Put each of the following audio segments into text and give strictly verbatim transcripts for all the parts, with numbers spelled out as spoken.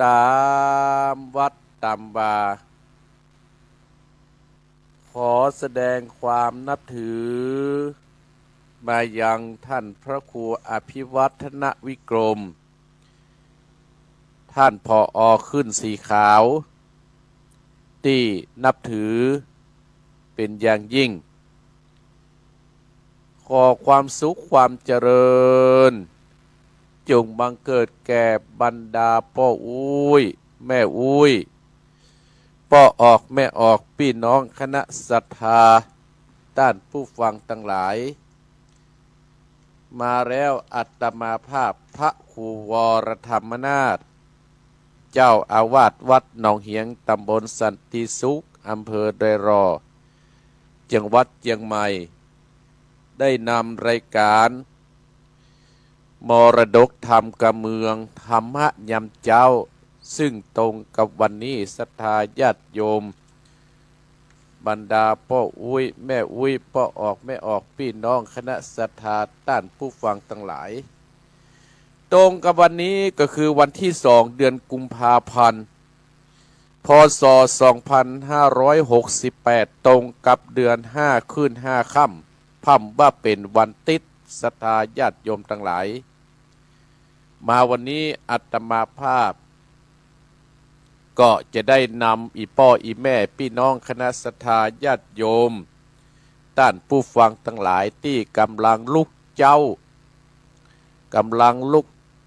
ต๋ามวัดต๋ามวา ขอแสดงความนับถือ มายังต้านพระครูอภิวัฒนวิกรม ต้าน ผอ. ขึ้นสีขาว ตี้นับถือเป๋นอย่างยิ่ง ขอความสุขความเจริญ จงบังเกิดแก่บรรดาป้ออุ๊ย แม่อุ๊ย ป้อออก แม่ออก ปี้น้องคณะศรัทธา ต้านผู้ฟังตังหลาย มาแล้ว อาตมาภาพพระครูวรธรรมนาถ เจ้าอาวาสวัดหนองเหียง ต๋ามบลสันติสุข อำเภอดอยหล่อ จังหวัดเจียงใหม่ ได้นำรายก๋าน มรดกธรรมกำเมือง ธรรมะยามเจ๊า ซึ่งตรงกับวันนี้ ศรัทธาญาติโยม บรรดาป้ออุ๊ย แม่อุ๊ย ป้อออก แม่ออก ปี้น้องคณะศรัทธา ต้านผู้ฟังตังหลาย ตรงกับวันนี้ก็คือวันตี้สอง เดือนกุมภาพันธ์ พ.ศ. สองพันห้าร้อยหกสิบแปด ตรงกับเดือนห้าขึ้นห้าค่ำ พ่ำว่าเป๋นวันติ๊ด ศรัทธาญาติโยมตังหลาย มาวันนี้อาตมาภาพ ก็จะได้นำอี่ป้ออี่แม่ ปี้น้องคณะศรัทธาญาติโยม ต้านผู้ฟังตังหลายตี้ก่ำลังลุกเจ๊า ก่ำลังลุก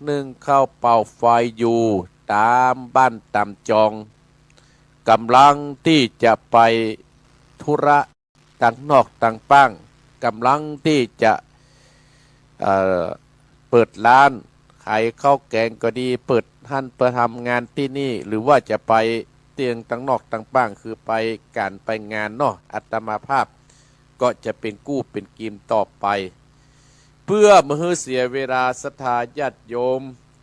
นึ่งข้าวเป่าไฟอยู่ต๋ามบ้านต๋ามจอง ก่ำลังตี้จะไปธุระตังนอกตังป้าง ก่ำลังตี้จะ เอ่อ เปิดฮ้านขายข้าวแก๋งก็ดี เปิดฮ้านเปิดทำงานตี้นี่ หรือว่าจะไปเตียงตังนอกตังป้าง คือไปก๋านไปงานเนาะ อาตมาภาพก็จะเป๋นกู้เป๋นกีมต่อไป เปื้อบ่หื้อเสียเวลาศรัทธาญาติโยม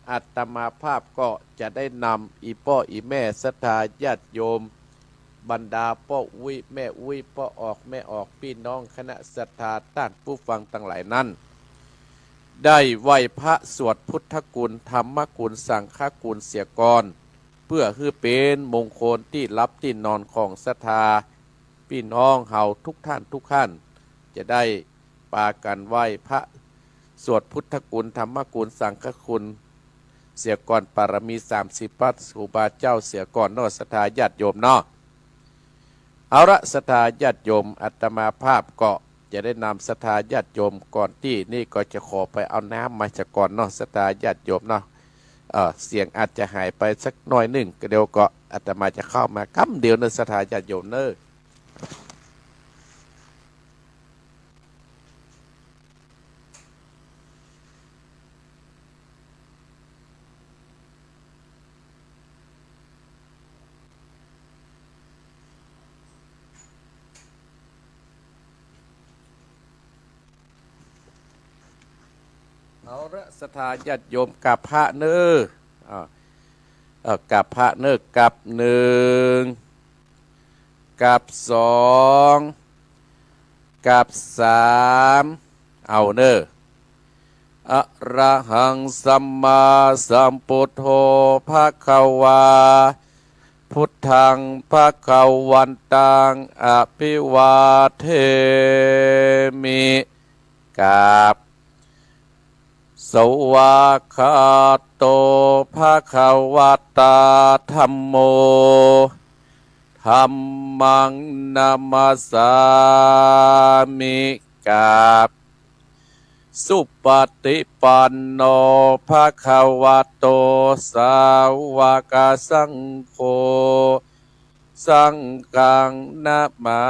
อาตมาภาพก็จะได้นำอี่ป้ออี่แม่ศรัทธาญาติโยม บรรดาป้ออุ๊ย แม่อุ๊ย ป้อออก แม่ออก ปี้น้องคณะศรัทธา ต้านผู้ฟังตังหลายนั้น ได้ไหว้พระสวดพุทธคุณ ธรรมคุณ สังฆคุณเสียก่อน เปื้อหื้อเป๋นมงคลตี้หลับตี้นอนของศรัทธา ปี้น้องเฮาทุกท่านทุกท่าน จะได้ปากั๋นไหว้พระสวดพุทธคุณ ธรรมคุณ สังฆคุณเสียก่อน ปารมีสามสิบพระครูบาเจ้าเสียก่อนเนาะ ศรัทธาญาติโยมเนาะ เอาละ ศรัทธาญาติโยม อาตมาภาพก็จะได้นำศรัทธาญาติโยมก่อนตี้นี่ก็จะขอไปเอาน้ำมาเสียก่อนเนาะ ศรัทธาญาติโยมเนาะ เอ่อ เสียงอาจจะหายไปสักหน่อยนึ่ง ก็เดี๋ยวก็อาตมาจะเข้ามาก๊ำเดียวเนาะ ศรัทธาญาติโยมเนาะ เอาละ ศรัทธาญาติโยม กราบพระเนาะ อ่า เอ่อ กราบพระเนาะ กราบนึ่ง กราบสอง กราบสาม เอาเนาะ อะระหังสัมมาสัมพุทโธภะคะวา พุทธังภะคะวันตัง อะภิวาเทมิ กราบ สวากขาโต ภะคะวะตา ธัมโม ธัมมัง นะมัสสามิ กราบ สุปฏิปันโน ภะคะวะโต สาวกสังโฆ สังฆัง นะมา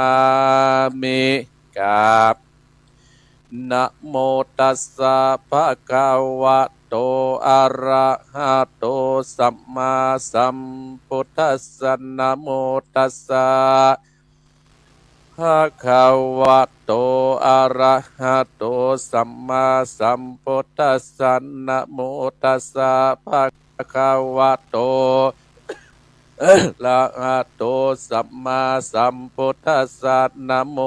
มิ กราบ นะโมตัสสะ ภะคะวะโต อะระหะโต สัมมาสัมพุทธัสสะ นะโมตัสสะ ภะคะวะโต อะระหะโต สัมมาสัมพุทธัสสะ นะโมตัสสะ ภะคะวะโต อะระหะโต สัมมาสัมพุทธัสสะ นะโม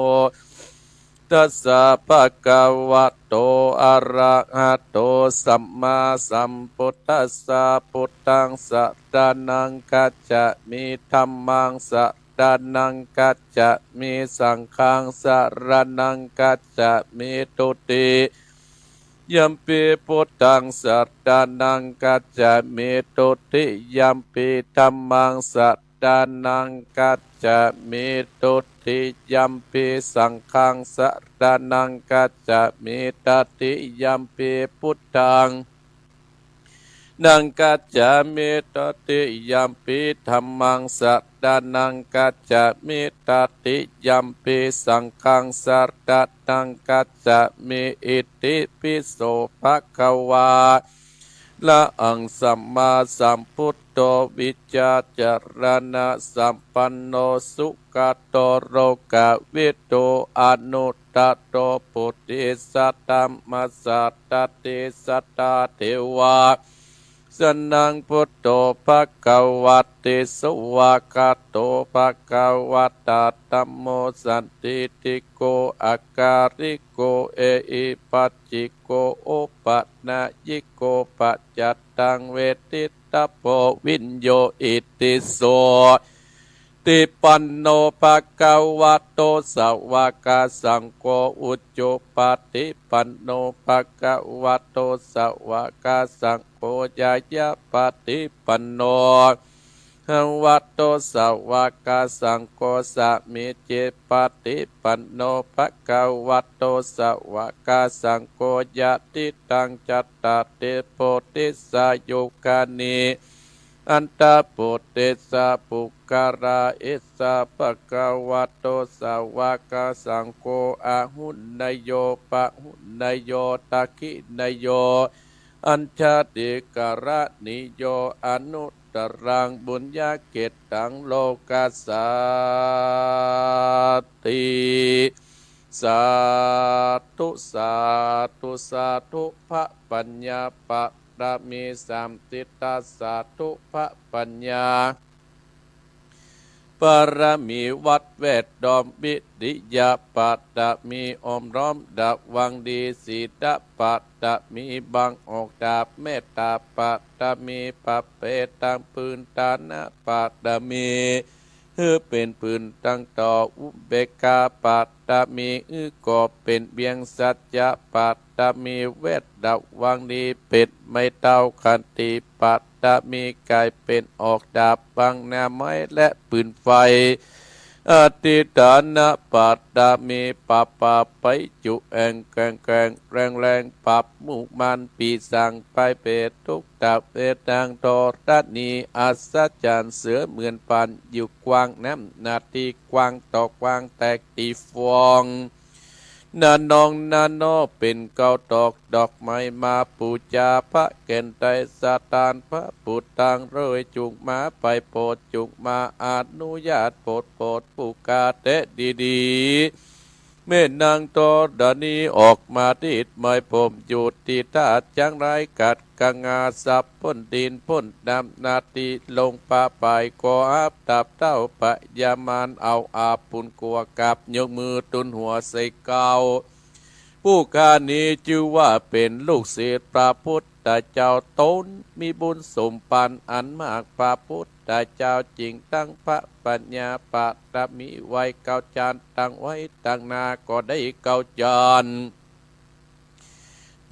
ตัสสะ ภะคะวะโต อะระหะโต สัมมาสัมพุทธัสสะ พุทธัง สะระณัง คัจฉามิ ธัมมัง สะระณัง คัจฉามิ สังฆัง สะระณัง คัจฉามิ ทุติยัมปิ พุทธัง สะระณัง คัจฉามิ ทุติยัมปิ ธัมมัง สะระณัง คัจฉามิ ทุติยัมปิ สังฆัง สะระณัง คัจฉามิ ตติยัมปิ พุทธัง นัง คัจฉามิ ตติยัมปิ ธัมมัง สะระณัง คัจฉามิ ตติยัมปิ สังฆัง สะระณัง คัจฉามิ อิติปิโส ภะคะวา ระหัง สัมมาสัมพุทโธ วิชชาจารณะสัมปันโน สุขะโต โลกะวิทู อนุตตะโร ปุริสะธัมมะสะดาติ สัตถาเทวา สะนัง พุทโธ ภะคะวะติ สวากขาโต ภะคะวะตา ธัมโม สันทิฏฐิโก อะกาลิโก เอหิปัสสิโก โอปะนะยิโก ปัจจัตตัง เวทิตถะโพ วิญโญ อิติโส ติปันโน ภะคะวะโต สาวกสังโฆ อุจุปะติปันโน ภะคะวะโต สาวกสังโฆ ญาญาปะติปันโน ภะคะวะโต สาวกสังโฆ สามีจิปะติปันโน ภะคะวะโต สาวกสังโฆ ยะถิตัง จัตตาริ ปุริสายุคานิ อัตถะปุริสะปุคคละ เอสะ ภะคะวะโต สาวกสังโฆ อาหุเนยโย ปะหุเนยโย ทักขิเนยโย อัญชลีกรณีโย อนุตตรัง ปุญญะเขตถัง โลกัสสาติ สาธุ สาธุ สาธุ พระปัญญาปะ ตะมีสามติตา สาธุ พระปัญญาปะระมี วัดแวดล้อม วิริยะปะระมี อ้อมล้อมระวังดี ศีลปะระมี บังออกดาบ เมตตาปะระมี ประเภทตามพื้นฐานปะระมี หื้อเป๋นพื้นตั้งต่อ อุเบกขาปะระมี หื้อก่อเป๋นเวียง สัจจะปะระมี เวทระวังดี เป๋นไม้เท้า ขันติปะระมี ก๋ายเป๋นออกดาบ บังหน้าไม้และปืนไฟ อธิฏฐานปะระมี ปะปะไปจุแอ่ง แกร่งแกร่งแรงแรง ปรับหมู่มารปีศาจ ไปเปรตทุก ตะเวทางธรณี อัศจรรย์เสมือนปัน อยู่กว้างน้ำหน้าตี้กว้าง ต่อกว้างแตกตี้ฟอง นาน้องนาน้อ เป๋นเกล้าตอกดอกไม้ มาปู๋จาพระแก่นใต้ สถานพระพุทธัง เลยจุ่งมาไปโผด จุ่งมาอนุญาตโผด โผดผู้ข้าแต๊ดีๆ แม่นางธรณี ออกมาดีดไม้ผม อยู่ตี้ธาตุจังไร ขัดกะงา สับพ่นดินพ่นน้ำ หน้าตี้ลงป่าไป ขออับตับเท้าพญามาร เอาอาบปุ้นกั๋ว กราบยกมือตุ๊นหัวใส่เกล้า ผู้ข้านี้จื้อว่าเป๋นลูกศิษย์พระพุทธเจ้า ต๋นมีบุญสมปันอันมาก พระพุทธเจ้าจึงตั้งพระปัญญาปะระมีไว้เก้าจาน ตั้งไว้ตังหน้าก็ได้เก้าจาน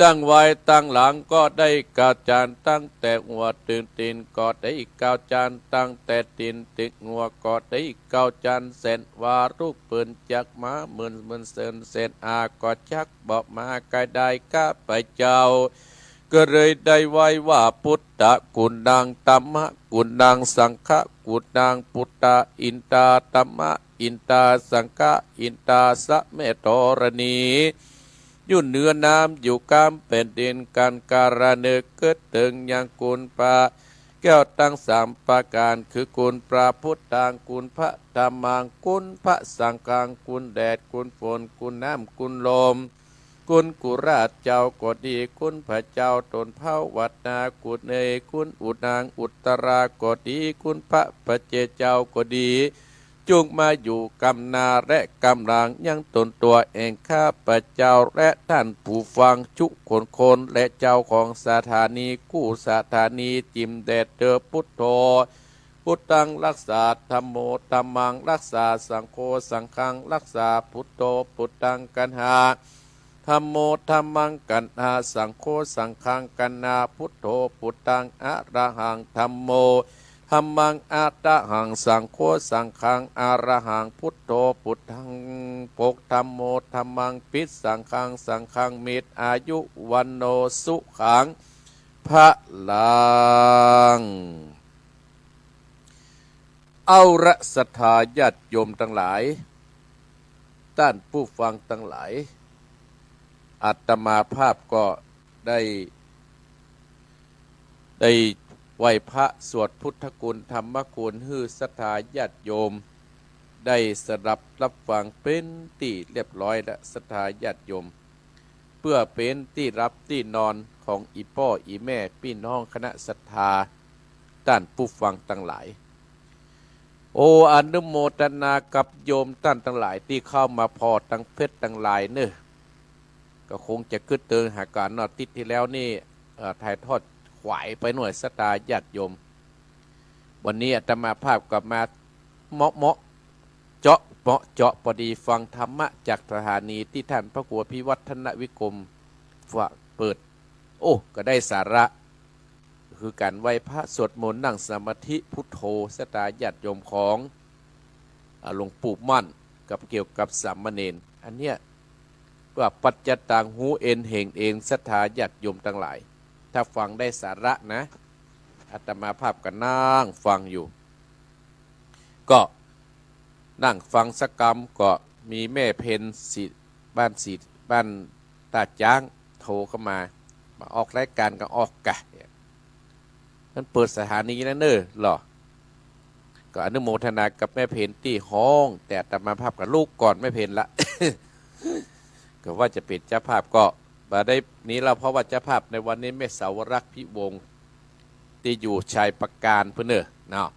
ตั้งไว้ตังหลังก็ได้เก้าจาน ตั้งแต่หัวเถิงตี๋นก็ได้เก้าจาน ตั้งแต่ตี๋นเถิงหัวก็ได้เก้าจาน แสนว่าลูกเปิ้นจักมา หมื่นหมื่นแสนแสนอาก็จักบ่มา ใค่ได้ข้าพเจ้า ก็เลยได้ไหว้ว่า พุทธะกุณัง ธัมมะกุณัง สังฆะกุณัง พุทธะอินทา ธัมมะอินทา สังฆะอินทา สะแม่ธรณี อยู่เหนือน้ำอยู่ข้ามแผ่นดิน ก๋านกาละเนิดเกิดเถิงยังคุณพระแก้วตังสามประก๋าน คือคุณพระพุทธัง คุณพระธัมมัง คุณพระสังฆัง คุณแดด คุณฝน คุณน้ำ คุณลม คุณกุราชเจ้าก็ดี คุณพระเจ้าต๋นภาวนา คุณเอย คุณอุณางอุตตราก็ดี คุณพระปัจเจกเจ้าก็ดี จุ่งมาอยู่กำหน้าและกำหลังยังตนตัวเอง ข้าพเจ้าและท่านผู้ฟังทุกคนคน และเจ้าของสถานีกู้สถานีจิ่มแด่เธอ พุทโธ พุทธัง รักษา ธัมโม ธัมมัง รักษา สังโฆ สังฆัง รักษา พุทโธ พุทธัง กัณหา ธัมโม ธัมมัง กัณหา สังโฆ สังฆัง กัณหา พุทโธ พุทธัง อะระหัง ธัมโม ธัมมัง อะระหัง สังโฆ สังฆัง อะระหัง พุทโธ พุทธัง ปก ธัมโม ธัมมัง ปิด สังฆัง สังฆัง มิตร อายุ วัณโณ สุขัง พลัง เอาละ ศรัทธาญาติโยมตังหลาย ต้านผู้ฟังตังหลาย อาตมาภาพก็ได้ ได้ไหว้พระสวดพุทธคุณธรรมคุณหื้อศรัทธาญาติโยม ได้สดับรับฟังเป๋นตี้เรียบร้อยแล้ว ศรัทธาญาติโยม เปื้อเป๋นตี้หลับตี้นอนของอี่ป้ออี่แม่ปี้น้องคณะศรัทธา ต้านผู้ฟังตังหลาย โอ อนุโมทนากับโยมต้านตังหลายตี้เข้ามาผ่อตังเฟซตังไลน์เน่อ ก็คงจะกึ๊ดเติงหากั๋นเนาะ อาทิตย์ตี้แล้วนี่ เอ่อ ถ่ายทอดขวายไปหน่อย ศรัทธาญาติโยม วันนี้อาตมาภาพก็มาเหมาะๆ เจาะเหมาะเจาะปอดี ฟังธรรมะจากสถานีตี้ต้านพระครูอภิวัฒนวิกรมฝากเปิด โอ้ ก็ได้สาระ คือก๋านไหว้พระสวดมนต์นั่งสมาธิพุทโธ ศรัทธาญาติโยมของ อ่า หลวงปู่มั่น กับเกี่ยวกับสามเณร อันเนี้ย ว่าปัจจตัง ฮู้เองเห็นเอง ศรัทธาญาติโยมตังหลาย ถ้าฟังได้สาระนะ อาตมาภาพก็นั่งฟังอยู่ ก็นั่งฟังสักกำ ก็มีแม่เพ็ญ สี บ้านสี บ้านต้าจ๊าง โทรเข้ามา มาออกรายก๋านก็ออกกะ มันเปิดสถานีแล้วเน่อ เหรอ ก็อนุโมทนากับแม่เพ็ญตี้ฮ้อง แต่อาตมาภาพก็ลุกก่อนแม่เพ็ญละ ก็ว่าจะเป๋นเจ้าภาพก็บ่ได้นี้แล้ว เพราะว่าเจ้าภาพในวันนี้แม่สาวรักษ์พิวงศ์ ตี้อยู่ชัยปราการปู้นเน่อเนาะ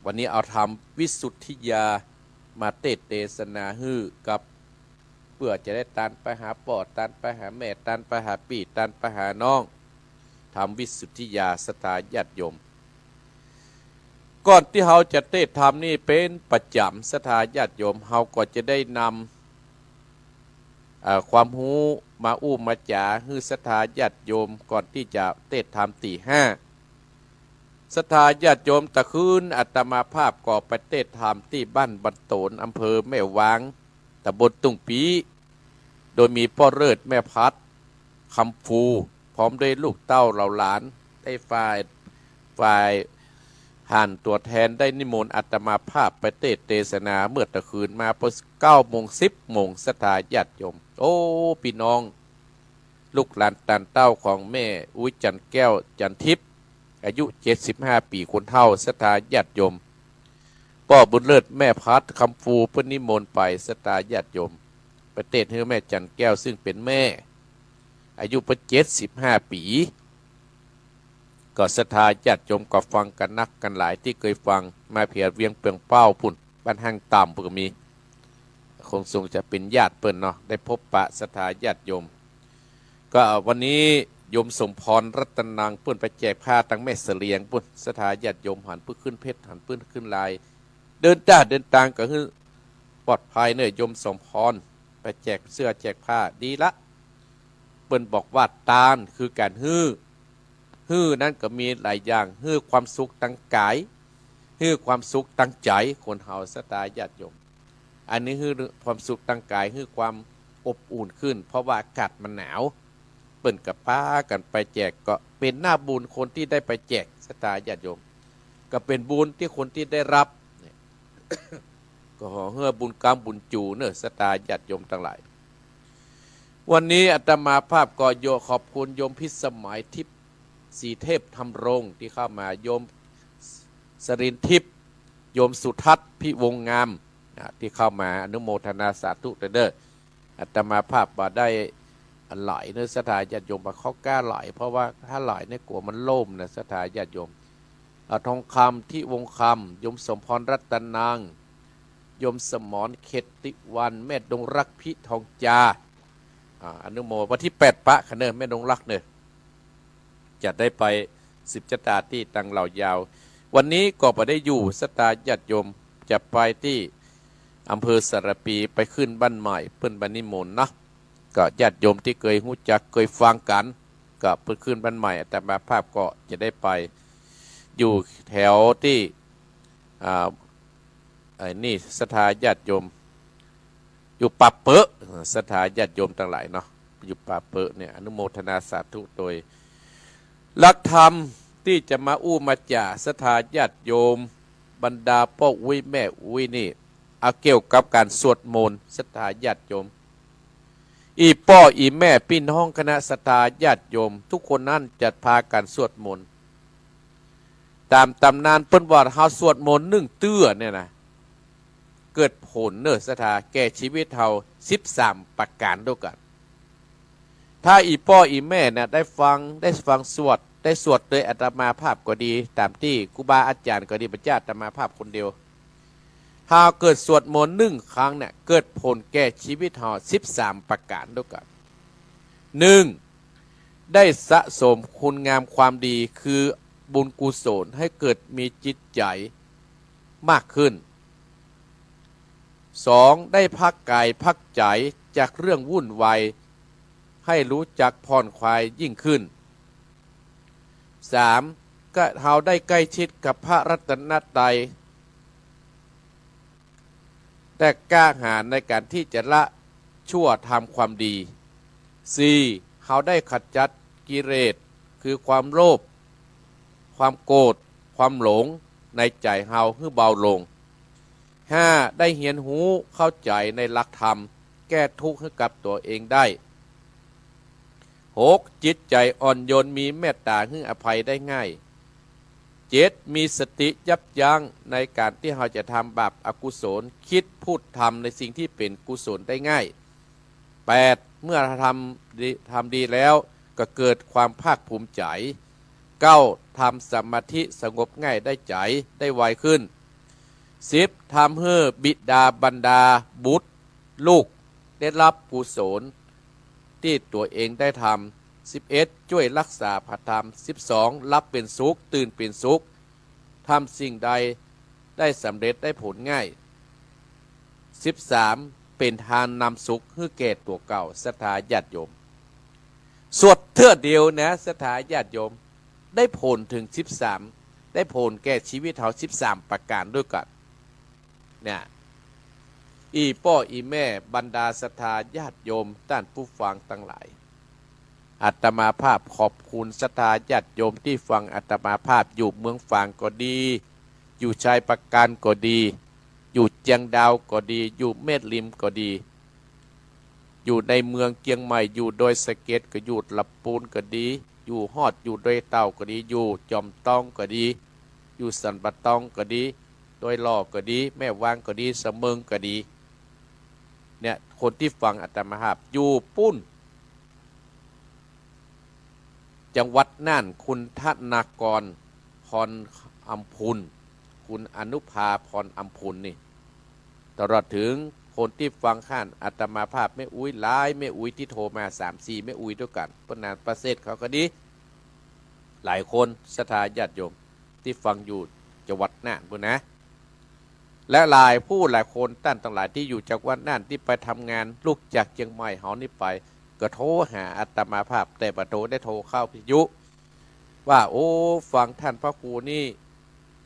วันนี้เอาธรรมวิสุทธิญาณมาเตสน์เตสนาหื้อกับ เปื้อจะได้ตานไปหาป้อ ตานไปหาแม่ ตานไปหาปี้ ตานไปหาน้อง ธรรมวิสุทธิญาณ ศรัทธาญาติโยม ก่อนตี้เฮาจะเตสน์ธรรมนี่เป๋นประจ๋ำ ศรัทธาญาติโยม เฮาก็จะได้นำ เอ่อ ความฮู้มาอู้มาจ๋าหื้อศรัทธาญาติโยม ก่อนตี้จะเตสน์ธรรมตี้ห้า ศรัทธาญาติโยม ตะคืนอาตมาภาพก็ไปเตสน์ธรรมตี้บ้านบันโตน อำเภอแม่วาง ตำบลตุ่งปี โดยมีป้อเลิศ แม่พัด คำฟู พร้อมด้วยลูกเต้าเหล่าหลาน ได้ฝ่าย ฝ่ายหั้นตั๋วแตนได้นิมนต์อาตมาภาพไปเตสน์เตสนาเมื่อตะคืนมาเก้าโมง สิบโมง ศรัทธาญาติโยม โอ้ ปี้น้อง ลูกหลานต้านเต้าของแม่อุ๊ย จันทร์แก้ว จันทร์ทิพย์ อายุเจ็ดสิบห้าปี๋ คนเฒ่า ศรัทธาญาติโยม ป้อบุญเลิศ แม่พัด คำฟู เปิ้นนิมนต์ไป ศรัทธาญาติโยม ไปเตสน์หื้อแม่จันทร์แก้ว ซึ่งเป๋นแม่ อายุเปิ้นเจ็ดสิบห้าปี๋ ก็ศรัทธาญาติโยมก็ฟังกั๋นนักกั๋นหลาย ตี้เกยฟังมาเปียดเวียงเปืองเป้าปู้น บ้านห้างต่ำปู้นก็มี คงทรงจะเป๋นญาติเปิ้นเนาะ ได้พบปะศรัทธาญาติโยม ก็วันนี้โยมสมพร รัตนัง เปิ้นไปแจกผ้าตังแม่เสลียงปู้น ศรัทธาญาติโยม หันเปิ้นขึ้นเฟซ หันเปิ้นขึ้นไลน์ เดินจ้าเดินตางก็หื้อปลอดภัยเน่อ โยมสมพร ไปแจกเสื้อแจกผ้า ดีละ เปิ้นบอกว่าตานคือก๋านหื้อ หื้อนั้นก็มีหลายอย่าง หื้อความสุขตางก๋าย หื้อความสุขตางใจ๋ คนเฮา ศรัทธาญาติโยม อันนี้หื้อความสุขตางก๋าย หื้อความอบอุ่นขึ้น เพราะว่าอากาศมันหนาว เปิ้นก็ปากั๋นไปแจก ก็เป๋นหน้าบุญคนตี้ได้ไปแจก ศรัทธาญาติโยม ก็เป๋นบุญตี้คนตี้ได้ฮับ ก็ขอหื้อบุญกำบุญจู๋เน่อ ศรัทธาญาติโยมตังหลาย วันนี้อาตมาภาพก็โย ขอบคุณโยมพิสมัย ทิพย์ ศรีเทพธำรง ตี้เข้ามา โยมสรินทร์ทิพย์ โยมสุทัศน์ พิวงศ์งาม อ่า ตี้เข้ามา อนุโมทนาสาธุเน่อ อาตมาภาพบ่ได้หลายเน่อ ศรัทธาญาติโยม บ่เข้าก้าหลาย เพราะว่าถ้าหลายเนี่ยกั๋วมันล่มนะ ศรัทธาญาติโยม อ่า ทองคำ ทิวงศ์คำ โยมสมพร รัตนัง โยมสมร เขตติวรรณ แม่ดงรัก พิทองจา อ่า อนุโม วันตี้แปดปะคะเน่อ แม่ดงรักเน่อ จะได้ไปสืบชะตาตี้ตังเหล่ายาว วันนี้ก็บ่ได้อยู่ ศรัทธาญาติโยม จะไปตี้อำเภอสารภี ไปขึ้นบ้านใหม่ เปิ้นไปนิมนต์นะ ก็ญาติโยมตี้เกยฮู้จักเกยฟังกั๋น ก็เปิ้นขึ้นบ้านใหม่ อาตมาภาพก็จะได้ไป อยู่แถวตี้ อ่า ไอ้นี่ ศรัทธาญาติโยม อยู่ป่าเปอะ ศรัทธาญาติโยมตังหลายเนาะ อยู่ป่าเปอะเนี่ย อนุโมทนาสาธุโตย หลักธรรมตี้จะมาอู้มาจ๋า ศรัทธาญาติโยม บรรดาป้ออุ๊ยแม่อุ๊ยนี่ เอาเกี่ยวกับก๋านสวดมนต์ ศรัทธาญาติโยม อี่ป้ออี่แม่ปี้น้องคณะศรัทธาญาติโยม ทุกคนนั้นจะพากั๋นสวดมนต์ ต๋ามต๋ำนานเปิ้นว่าเฮาสวดมนต์นึ่งเตื้อเนี่ยนะ เกิดผลเน่อ ศรัทธา แก่ชีวิตเฮาสิบสามประก๋านตวยกั๋น ถ้าอี่ป้ออี่แม่น่ะได้ฟัง ได้ฟังสวด ได้สวดโดยอาตมาภาพก็ดี ต๋ามตี้ครูบาอาจ๋ารย์ก็ดี บ่ใจ้อาตมาภาพคนเดียว เฮาเกิดสวดมนต์นึ่งครั้งเนี่ย เกิดผลแก่ชีวิตเฮาสิบสามประก๋านตวยกั๋น นึ่ง ได้สะสมคุณงามความดี คือบุญกุศล หื้อเกิดมีจิตใจ๋มากขึ้น สอง ได้พักก๋ายพักใจ๋จากเรื่องวุ่นวาย หื้อฮู้จักผ่อนคลายยิ่งขึ้น สาม ก็เฮาได้ใก้ชิดกับพระรัตนตรัย และกล้าหาญในก๋านตี้จะละชั่วทำความดี สี่ เฮาได้ขจัดกิเลส คือความโลภ ความโกรธ ความหลงในใจ๋เฮาหื้อเบาลง ห้า ได้เฮียนฮู้เข้าใจ๋ในหลักธรรม แก้ทุกข์หื้อกับตั๋วเองได้ หก จิตใจ๋อ่อนโยน มีเมตต๋า หื้ออภัยได้ง่าย เจ็ด มีสติยับยั้งในก๋านตี้เฮาจะทำบาปอกุศล คิดพูดทำในสิ่งตี้เป๋นกุศลได้ง่าย แปด เมื่อทำดี ทำดีแล้วก็เกิดความภาคภูมิใจ๋ เก้า ทำสมาธิสงบง่ายได้ใจ๋ ได้ไวขึ้น สิบ ทำหื้อบิดาบรรดาบุตรลูกได้ฮับกุศลตี้ตั๋วเองได้ทำ สิบเอ็ด จ้วยฮักษาพระธรรม สิบสอง หลับเป๋นสุข ตื่นเป๋นสุข ทำสิ่งใดได้สำเร็จได้ผลง่าย สิบสาม เป๋นทานนำสุขหื้อแก่ตั๋วเก่า ศรัทธาญาติโยม สวดเตื้อเดียวนะ ศรัทธาญาติโยม ได้ผลเถิงสิบสาม ได้ผลแก่ชีวิตเฮาสิบสามประก๋านตวยกั๋น เนี่ย อี่ป้ออี่แม่ บรรดาศรัทธาญาติโยม ต้านผู้ฟังตังหลาย อาตมาภาพขอบคุณศรัทธาญาติโยมตี้ฟังอาตมาภาพ อยู่เมืองฝางก็ดี อยู่ชายปราการก็ดี อยู่เจียงดาวก็ดี อยู่แม่ริมก็ดี อยู่ในเมืองเจียงใหม่ อยู่ดอยสะเก็ดก็ อยู่ลำปูนก็ดี อยู่ฮอด อยู่ดอยเต่าก็ดี อยู่จอมตองก็ดี อยู่สันป่าตองก็ดี ดอยหล่อก็ดี แม่วางก็ดี สะเมิงก็ดี เนี่ย คนตี้ฟังอาตมาภาพอยู่ปู๊น จังหวัดน่าน คุณธนากร พรอำพูน คุณอนุภา พรอำพูนนี่ ตลอดเถิงคนตี้ฟังข้านอาตมาภาพ แม่อุ๊ยหลายแม่อุ๊ยตี้โทรมา สามสี่แม่อุ๊ยตวยกั๋น เปิ้นนานประเสริฐเขาก็ดี หลายคนศรัทธาญาติโยมตี้ฟังอยู่จังหวัดน่านปู๊นนะ และหลายผู้หลายคนต้านตังหลายตี้อยู่จังหวัดน่านตี้ไปทำงานลุกจากเจียงใหม่เฮานี่ไป ก็โทรหาอาตมาภาพ แต่บ่โทรได้โทรเข้าวิทยุ ว่า โอ้ ฟังต้านพระครูนี่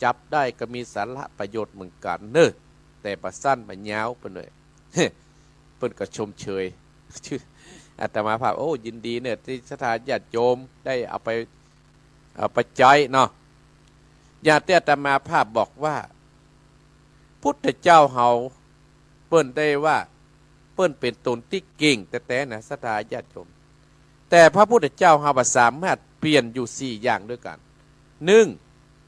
จับได้ก็มีสาระประโยชน์เหมือนกั๋นเน่อ แต่บ่สั้นบ่ยาว เปิ้นเลย เปิ้นก็ชมเชย อาตมาภาพ โอ้ ยินดีเน่อตี้ศรัทธาญาติโยมได้เอาไป เอาไปใจ๊เนาะ อย่างตี้อาตมาภาพบอกว่า พุทธเจ้าเฮา เปิ้นได้ว่า เปิ้นเป๋นต๋นตี้เก่งแต๊ๆ นะ ศรัทธาญาติโยม แต่พระพุทธเจ้าเฮาบ่สามารถเปลี่ยนอยู่สี่อย่างตวยกั๋น นึ่ง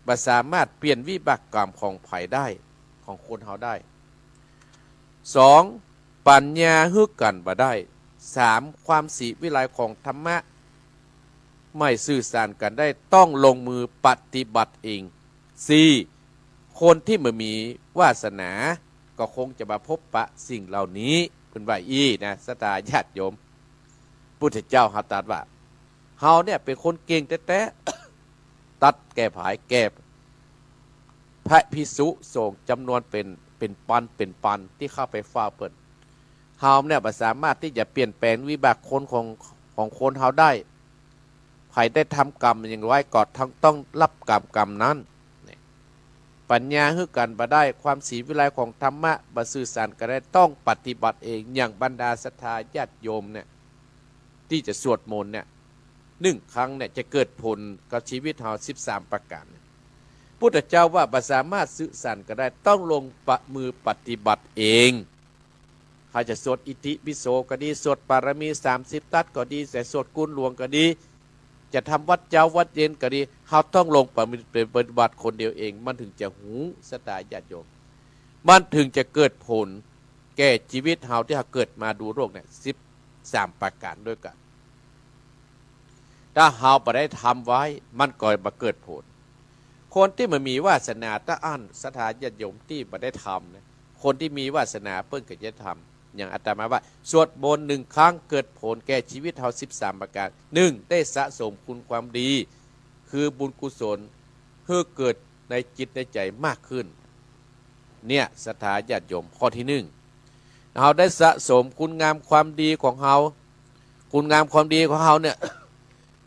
บ่สามารถเปลี่ยนวิบากกรรมของใผได้ ของคนเฮาได้ สอง ปั๋ญญาหื้อกั๋นบ่ได้ สาม ความศรีวิไลของธรรมะ ไม่สื่อสารกั๋นได้ ต้องลงมือปฏิบัติเอง สี่ คนตี้บ่มีวาสนา ก็คงจะมาพบปะสิ่งเหล่านี้ เปิ้นว่าอี้นะ ศรัทธาญาติโยม พุทธเจ้าเฮาตรัสว่า เฮาเนี่ยเป๋นคนเก่งแต๊ๆ ตรัสแก่ใผ แก่พระภิกษุสงฆ์จ๋ำนวนเป๋น เป๋นปัน เป๋นปันตี้เข้าไปเฝ้าเปิ้น เฮาเนี่ยบ่สามารถตี้จะเปลี่ยนแปลงวิบากคนของ ของคนเฮาได้ ใผได้ทำกรรมหยังไว้ก็ต้อง ต้องฮับกรรม กรรมนั้น นี่ ปัญญาหื้อกั๋นบ่ได้ ความศรีวิไลของธรรมะ บ่สื่อสารกั๋นได้ ต้องปฏิบัติเอง อย่างบรรดาศรัทธาญาติโยมเนี่ย ตี้จะสวดมนต์เนี่ย นึ่งครั้งเนี่ยจะเกิดผลกับชีวิตเฮาสิบสามประก๋าน พุทธเจ้าว่าบ่สามารถสื่อสารกั๋นได้ ต้องลงปะ มือปฏิบัติเอง เฮาจะสวดอิติปิโสก็ดี สวดปารมีสามสิบตั๊ดก็ดี จะสวดกูนหลวงก็ดี จะทำวัตรเจ๊าวัตรเย็นก็ดี เฮาต้องลงปะ ปฏิบัติคนเดียวเอง มันถึงจะฮู้ ศรัทธาญาติโยม มันถึงจะเกิดผลแก่ชีวิตเฮาตี้เฮาเกิดมาดูโลกเนี่ย สิบสามประก๋านด้วยกั๋น ถ้าเฮาบ่ได้ทำไว้ มันก็บ่เกิดผล คนตี้บ่มีวาสนา ตะอั้นศรัทธาญาติโยมตี้บ่ได้ทำนะ คนตี้มีวาสนาเปิ้นก็จะทำ อย่างอาตมาว่า สวดมนต์นึ่งครั้งเกิดผลแก่ชีวิตเฮาสิบสามประก๋าน นึ่ง ได้สะสมคุณความดี คือบุญกุศล หื้อเกิดในจิตในใจ๋มากขึ้น เนี่ย ศรัทธาญาติโยม ข้อตี้นึ่ง เฮาได้สะสมคุณงามความดีของเฮา คุณงามความดีของเฮาเนี่ย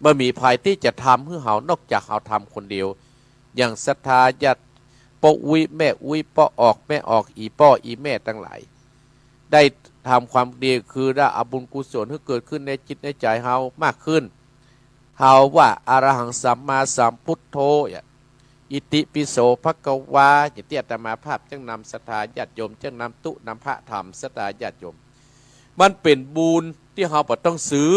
บ่มีใผตี้จะทำหื้อเฮานอกจากเฮาทำคนเดียว อย่างศรัทธาญาติป้ออุ๊ยแม่อุ๊ย ป้อออกแม่ออก อี่ป้ออี่แม่ตังหลาย ได้ทำความดีคือได้เอาบุญกุศลหื้อเกิดขึ้นในจิตในใจ๋เฮามากขึ้น เฮาว่า อะระหังสัมมาสัมพุทโธ เนี่ย อิติปิโสภะคะวา อย่างตี้อาตมาภาพจักนำศรัทธาญาติโยม จักนำตุ๊นำพระธรรม ศรัทธาญาติโยม มันเป๋นบุญตี้เฮาบ่ต้องซื้อ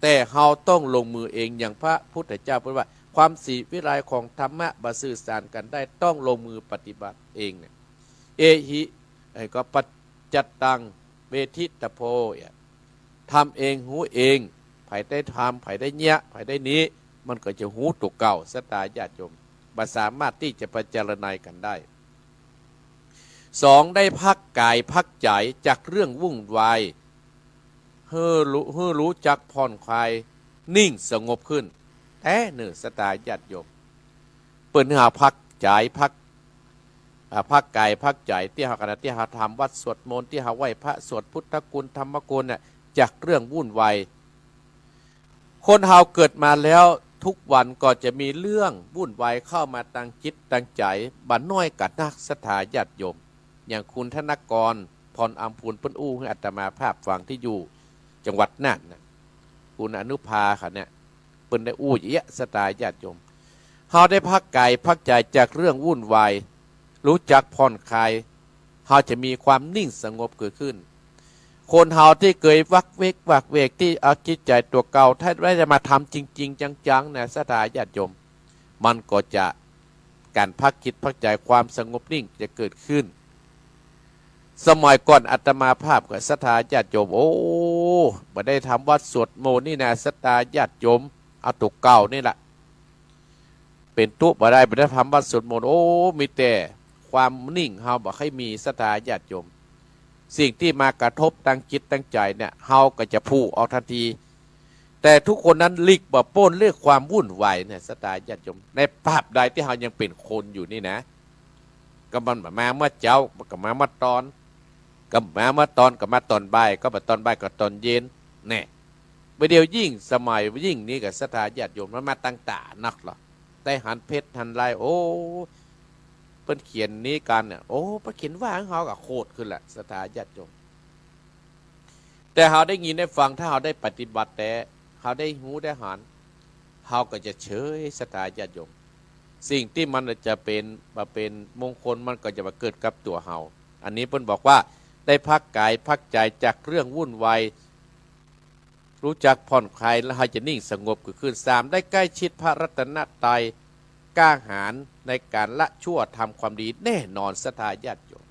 แต่เฮาต้องลงมือเอง อย่างพระพุทธเจ้าเปิ้นว่า ความศรีวิไลของธรรมะบ่สื่อสารกั๋นได้ ต้องลงมือปฏิบัติเองเนี่ย เอหิ ไอ้ก็ปัจจัตตังเวทิตโพ เนี่ย ทำเองฮู้เอง ใผได้ทำ ใผได้เยียะ ใผได้นี้ มันก็จะฮู้ตั๋วเก่า ศรัทธาญาติโยม บ่สามารถตี้จะพิจารณากั๋นได้ สอง ได้พักกายพักใจ๋จากเรื่องวุ่นวาย หื้อรู้ หื้อรู้จักผ่อนคลาย นิ่งสงบขึ้น แต๊เน่อ ศรัทธาญาติโยม เปิ้นหื้อเฮาพักใจ๋ พัก อ่า พักกายพักใจ๋ ตี้เฮา ขณะตี้เฮาทำวัตรสวดมนต์ ตี้เฮาไหว้พระสวดพุทธคุณธรรมคุณเนี่ย จากเรื่องวุ่นวาย คนเฮาเกิดมาแล้วทุกวันก็จะมีเรื่องวุ่นวายเข้ามาตังจิตตังใจ๋ บ่น้อยก็นัก ศรัทธาญาติโยม อย่างคุณธนกร พรอำพูน เปิ้นอู้หื้ออาตมาภาพฟังตี้อยู่จังหวัดน่านนะ คุณอนุภาเขาเนี่ย เปิ้นได้อู้เยียะ ศรัทธาญาติโยม เฮาได้พักกายพักใจ๋จากเรื่องวุ่นวาย ฮู้จักผ่อนคลาย เฮาจะมีความนิ่งสงบเกิดขึ้น คนเฮาตี้เกยวักเวกวักเวก ตี้เอาจิตใจ๋ตั๋วเก่า ถ้าได้มาทำจริงๆ จังๆ นะ ศรัทธาญาติโยม มันก็จะ ก๋านพักจิตพักใจ๋ ความสงบนิ่งจะเกิดขึ้น สมัยก่อนอาตมาภาพกับศรัทธาญาติโยม โอ้ บ่ได้ทำวัตรสวดมนต์นี่นะ ศรัทธาญาติโยม เอาตั๋วเก่านี่แหละ เป๋นตุ๊บ่ได้ บ่ได้ทำวัตรสวดมนต์ โอ้ มีแต่ความนิ่ง เฮาบ่ค่อยมี ศรัทธาญาติโยม สิ่งตี้มากระทบตังจิตตังใจ๋เนี่ย เฮาก็จะผูกออกตันที แต่ทุกคนนั้นหลีกบ่ป๊นเรื่องความวุ่นวายเนี่ย ศรัทธาญาติโยม ในตราบใดตี้เฮายังเป๋นคนอยู่นี่นะ ก็มันบ่มาเมื่อเจ๊า มันก็มาเมื่อตอน ก็มาเมื่อตอน ก็มาตอนบ่าย ก็บ่ตอนบ่าย ก็ตอนเย็น แน่ บ่าเดี่ยวยิ่งสมัยยิ่งนี้ก็ ศรัทธาญาติโยม มันมาตังต๋านักลอ ได้หันเฟซหันไลน์ โอ้ เปิ้นเขียนนี้กั๋นเนี่ย โอ้ เปิ้นเขียนว่าหื้อเฮาก็โขดขึ้นแหละ ศรัทธาญาติโยม แต่เฮาได้ยินได้ฟัง ถ้าเฮาได้ปฏิบัติแต๊ เฮาได้ฮู้ได้หัน เฮาก็จะเฉย ศรัทธาญาติโยม สิ่งตี้มันจะเป๋น บ่เป๋นมงคล มันก็จะบ่เกิดกับตั๋วเฮา อันนี้เปิ้นบอกว่า ได้พักกายพักใจ๋จากเรื่องวุ่นวาย ฮู้จักผ่อนคลาย แล้วเฮาจะนิ่งสงบเกิดขึ้น สาม ได้ใกล้ชิดพระรัตนตรัย กล้าหาญในก๋านละชั่วทำความดีแน่นอน ศรัทธาญาติโยม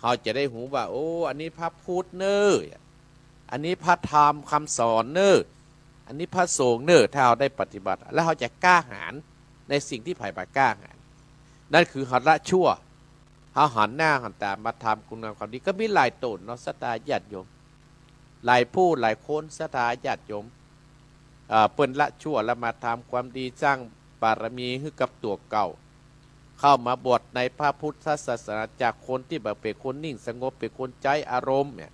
เฮาจะได้ฮู้ว่า โอ้ อันนี้พระพุทธเน่อ อันนี้พระธรรมคำสอนเน่อ อันนี้พระสงฆ์เน่อ ถ้าเฮาได้ปฏิบัติ แล้วเฮาจะกล้าหาญในสิ่งตี้ใผบ่กล้าหาญ นั่นคือเฮาละชั่ว เอาหันหน้าหันต๋ามาทำคุณงามความดี ก็มีหลายต๋นเนาะ ศรัทธาญาติโยม หลายผู้หลายคน ศรัทธาญาติโยม อ่า เปิ้นละชั่วละมาทำความดี สร้างบารมีหื้อกับตั๋วเก่า เข้ามาบวชในพระพุทธศาสนา จากคนตี้บ่าเป๋นคนนิ่งสงบ เป๋นคนใจ๊อารมณ์เนี่ย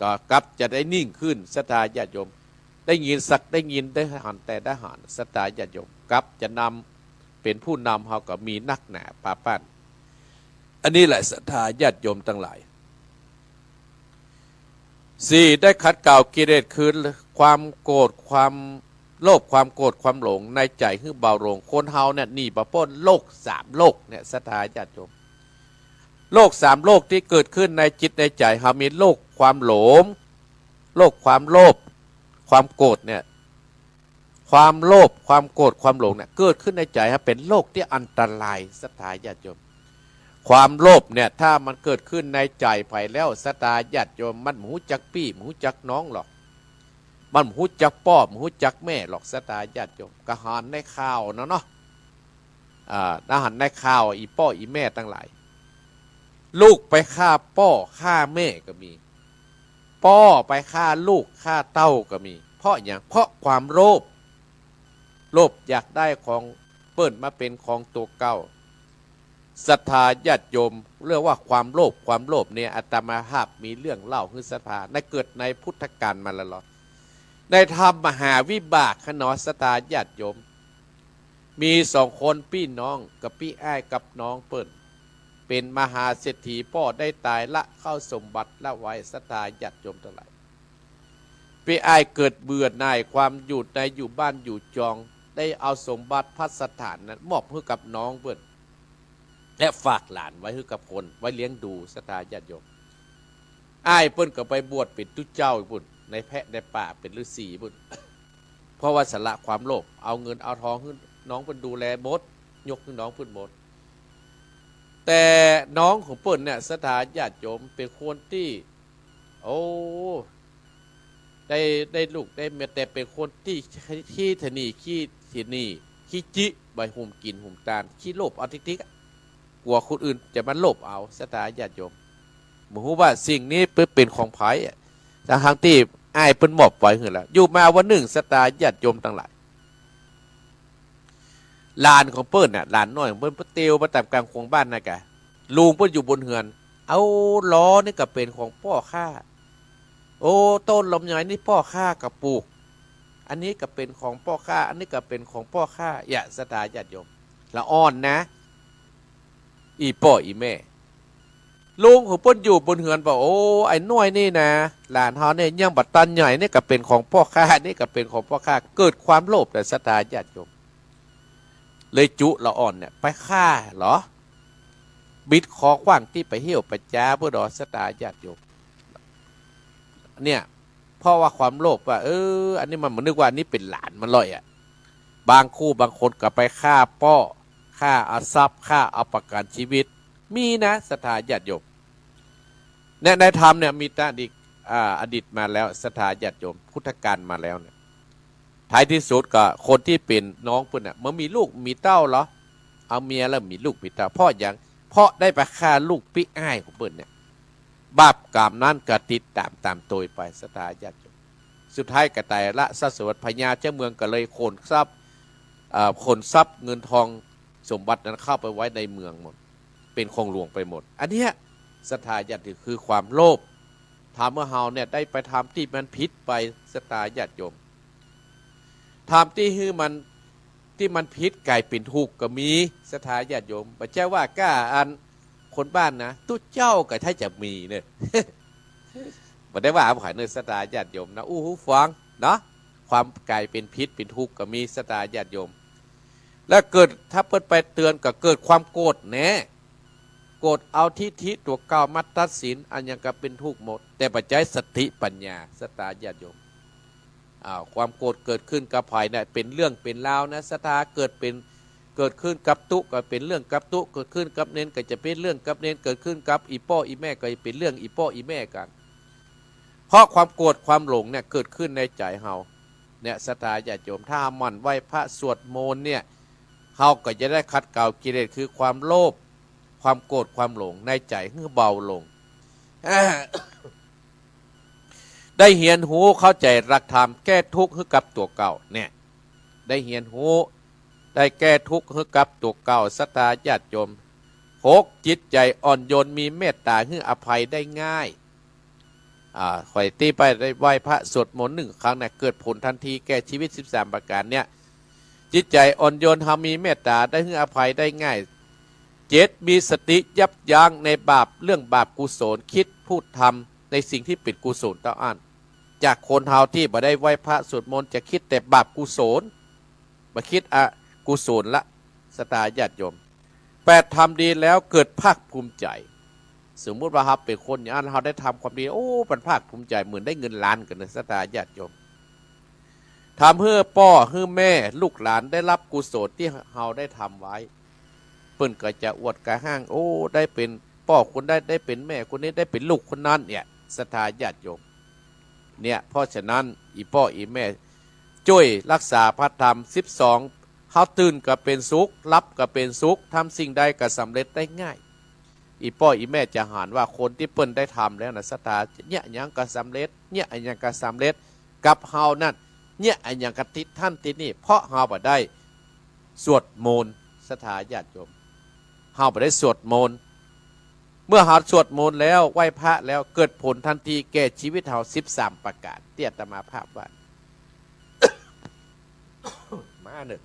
ก็กลับจะได้นิ่งขึ้น ศรัทธาญาติโยม ได้ยินสัก ได้ยิน ได้หันแต่ได้หัน ศรัทธาญาติโยม กลับจะนำ เป๋นผู้นำเฮาก็มีนักหนาปาปัน อันนี้แหละ ศรัทธาญาติโยมตังหลาย สี่ ได้ขัดเกลากิเลส คือความโกรธ ความโลภ ความโกรธ ความหลงในใจ๋หื้อเบาลง คนเฮาเนี่ยหนีบ่ป๊นโรคสามโรคเนี่ย ศรัทธาญาติโยม โรคสามโรคตี้เกิดขึ้นในจิตในใจ๋เฮา มีโรคความหลง โรคความโลภ ความโกรธเนี่ย ความโลภ ความโกรธ ความหลงเนี่ย เกิดขึ้นในใจ๋เฮา เป๋นโรคตี้อันตราย ศรัทธาญาติโยม ความโลภเนี่ย ถ้ามันเกิดขึ้นในใจ๋ใผแล้ว ศรัทธาญาติโยม มันบ่ฮู้จักปี้ บ่ฮู้จักน้องหรอก มันบ่ฮู้จักป้อ บ่ฮู้จักแม่หรอก ศรัทธาญาติโยม ก็หันในข่าวเนาะเนาะ อ่า หันในข่าว อี่ป้ออี่แม่ตังหลาย ลูกไปฆ่าป้อฆ่าแม่ก็มี ป้อไปฆ่าลูกฆ่าเต้าก็มี เพราะหยัง เพราะความโลภ โลภอยากได้ของเปิ้นมาเป๋นของตั๋วเก่า ศรัทธาญาติโยม เรื่องว่าความโลภ ความโลภเนี่ย อาตมาภาพมีเรื่องเล่าหื้อศรัทธา ในเกิดในพุทธกาลมาแล้วเหรอ ในธรรมมหาวิบากขะเนาะ ศรัทธาญาติโยม มีสองคนปี้น้อง ก็ปี้อ้ายกับน้องเปิ้น เป๋นมหาเศรษฐี ป้อได้ต๋ายละเข้าสมบัติละไว้ ศรัทธาญาติโยมตังหลาย ปี้อ้ายเกิดเบื่อหน่ายความอยู่ในอยู่บ้านอยู่จอง ได้เอาสมบัติภัสถานนั้นมอบหื้อกับน้องเปิ้น และฝากหลานไว้หื้อกับคนไว้เลี้ยงดู ศรัทธาญาติโยม อ้ายเปิ้นก็ไปบวชเป๋นตุ๊เจ้าปุ้น ในแพะในป่าเป๋นฤๅษีปุ้น เพราะว่าสละความโลภ เอาเงินเอาทองหื้อน้องเปิ้นดูแลหมด ยกหื้อน้องเปิ้นหมด แต่น้องของเปิ้นเนี่ย ศรัทธาญาติโยม เป๋นคนตี้ โอ้ ได้ ได้ลูกได้เมีย แต่เป๋นคนตี้ขี้ตะหนี่ ขี้ตะหนี่ ขี้จิ บ่ใค่หุมกิ๋นหุมตาน ขี้โลภเอาติ๊กๆ อะ กั๋วคนอื่นจะมาโลภเอา ศรัทธาญาติโยม บ่ฮู้ว่าสิ่งนี้เป๋น เป๋นของใผอะ ทั้งๆ ตี้อ้ายเปิ้นมอบไว้หื้อแล้ว อยู่มาวันนึ่ง ศรัทธาญาติโยมตังหลาย หลานของเปิ้นน่ะ หลานน้อยของเปิ้น เปิ้นเตียวมาต๋ามก๋างขวางบ้านนะกะ ลุงเปิ้นอยู่บนเฮือน เอา ล้อนี่ก็เป๋นของป้อข้า โอ้ ต้นลำไยนี่ป้อข้าก็ปลูก อันนี้ก็เป๋นของป้อข้า อันนี้ก็เป๋นของป้อข้า เยียะ ศรัทธาญาติโยม ละอ่อนนะ อี่ป้ออี่แม่ ลุงของเปิ้นอยู่บนเฮือนบอก โอ้ ไอ้น้อยนี่นะ หลานเฮาเนี่ยยังบ่ตันใหญ่ นี่ก็เป๋นของป้อข้า นี่ก็เป๋นของป้อข้า เกิดความโลภแหละ ศรัทธาญาติโยม เลยจุละอ่อนเนี่ย ไปฆ่าเหรอ บิดคอขว้างตี้ไปเหี่ยวไปจ๊าเปิ้นเหรอ ศรัทธาญาติโยม เนี่ย เพราะว่าความโลภว่า เออ อันนี้มัน มันนึกว่าอันนี้เป๋นหลานมันลอยอะ บางคู่บางคนก็ไปฆ่าป้อ ฆ่าเอาทรัพย์ ฆ่าเอาประกันชีวิต มีนะ ศรัทธาญาติโยม เนี่ย ในธรรมเนี่ยมีตั้งอดีต อ่า อดีตมาแล้ว ศรัทธาญาติโยม พุทธกาลมาแล้วเนี่ย ท้ายที่สุดก็คนตี้เป๋นน้องเปิ้นน่ะ บ่มีลูกมีเต้าเหรอ เอาเมียแล้วมีลูกมีเต้า เพราะหยัง เพราะได้ไปฆ่าลูกปี้อ้ายของเปิ้นเนี่ย บาปกรรมนั้นก็ติดต๋ามต๋ามโตยไป ศรัทธาญาติโยม สุดท้ายก็ต๋ายละทรัพย์สมบัติ พญาเจ้าเมืองก็เลยขนทรัพย์ เอ่อ ขนทรัพย์เงินทองสมบัตินั้นเข้าไปไว้ในเมืองหมด เป๋นของหลวงไปหมด อันเนี้ย ศรัทธาญาติโยม คือความโลภ ถามว่าเฮาเนี่ยได้ไปทำตี้มันผิดไป ศรัทธาญาติโยม ทำตี้หื้อมัน ตี้มันผิดก๋ายเป๋นถูกก็มี ศรัทธาญาติโยม บ่ใจ้ว่าก้าอันคนบ้านนะ ตุ๊เจ้าก็ถ้าจะมีเนี่ย บ่ได้ว่าใผเนาะ ศรัทธาญาติโยมนะ อู้หูฟังเนาะ ความก๋ายเป๋นผิดเป๋นถูกก็มี ศรัทธาญาติโยม แล้วเกิด ถ้าเปิ้นไปเตือนก็เกิดความโกรธแน่ โกรธเอาทิฐิตั๋วเก่ามาตัดสิน อันหยังก็เป๋นถูกหมด แต่บ่ใจ้สติปัญญา ศรัทธาญาติโยม อ้าว ความโกรธเกิดขึ้นกับใผเนี่ย เป๋นเรื่องเป๋นราวนะ ศรัทธา เกิดเป๋น เกิดขึ้นกับตุ๊ก็เป๋นเรื่องกับตุ๊ เกิดขึ้นกับเณรก็จะเป๋นเรื่องกับเณร เกิดขึ้นกับอี่ป้ออี่แม่ก็จะเป๋นเรื่องอี่ป้ออี่แม่กั๋น เพราะความโกรธความหลงเนี่ยเกิดขึ้นในใจ๋เฮา เนี่ย ศรัทธาญาติโยม ถ้าหมั่นไหว้พระสวดมนต์เนี่ย เฮาก็จะได้ขัดเกลากิเลส คือความโลภ ความโกรธความหลงในใจ๋หื้อเบาลง ได้เฮียนฮู้เข้าใจ๋หลักธรรม แก้ทุกข์หื้อกับตั๋วเก่า เนี่ย ได้เฮียนฮู้ ได้แก้ทุกข์หื้อกับตั๋วเก่า ศรัทธาญาติโยม หก จิตใจ๋อ่อนโยน มีเมตต๋า หื้ออภัยได้ง่าย อ่า ข้อตี้ไปได้ไหว้พระสวดมนต์หนึ่งครั้งเนี่ย เกิดผลทันทีแก่ชีวิต สิบสามประก๋านเนี่ย จิตใจ๋อ่อนโยน เฮามีเมตต๋า ได้หื้ออภัยได้ง่าย เจ็ด มีสติยับยั้งในบาป เรื่องบาปกุศล กึ๊ดพูดทำในสิ่งตี้เป๋นกุศลเต้าอั้น จากคนเฮาตี้บ่ได้ไหว้พระสวดมนต์ จะกึ๊ดแต่บาปกุศล บ่กึ๊ดอกุศลละ ศรัทธาญาติโยม แปด ทำดีแล้วเกิดภาคภูมิใจ๋ สมมุติว่าเฮาเป๋นคนอย่างอั้น เฮาได้ทำความดี โอ้ มันภาคภูมิใจ๋ เหมือนได้เงินล้านกั๋นนะ ศรัทธาญาติโยม ทำหื้อป้อหื้อแม่ลูกหลานได้ฮับกุศลตี้เฮาได้ทำไว้ เปิ้นก็จะอวดกระอ้าง โอ้ ได้เป๋นป้อคนนั้น ได้เป๋นแม่คนนี้ ได้เป๋นลูกคนนั้นเนี่ย ศรัทธาญาติโยม เนี่ย เพราะฉะนั้น อี่ป้ออี่แม่ จ้วยฮักษาพระธรรม สิบสอง เฮาตื่นก็เป๋นสุข หลับก็เป๋นสุข ทำสิ่งใดก็สำเร็จได้ง่าย อี่ป้ออี่แม่จะหันว่าคนตี้เปิ้นได้ทำแล้วนะ ศรัทธา เยียะอะหยังก็สำเร็จ เยียะอะหยังก็สำเร็จ กับเฮานั้น เยียะอะหยังก็ติดหั้นติดนี่ เพราะเฮาบ่ได้สวดมนต์ ศรัทธาญาติโยม เฮาบ่ได้สวดมนต์ เมื่อเฮาสวดมนต์แล้ว ไหว้พระแล้ว เกิดผลทันทีแก่ชีวิตเฮา สิบสามประก๋าน ตี้อาตมาภาพว่า มาเน่อ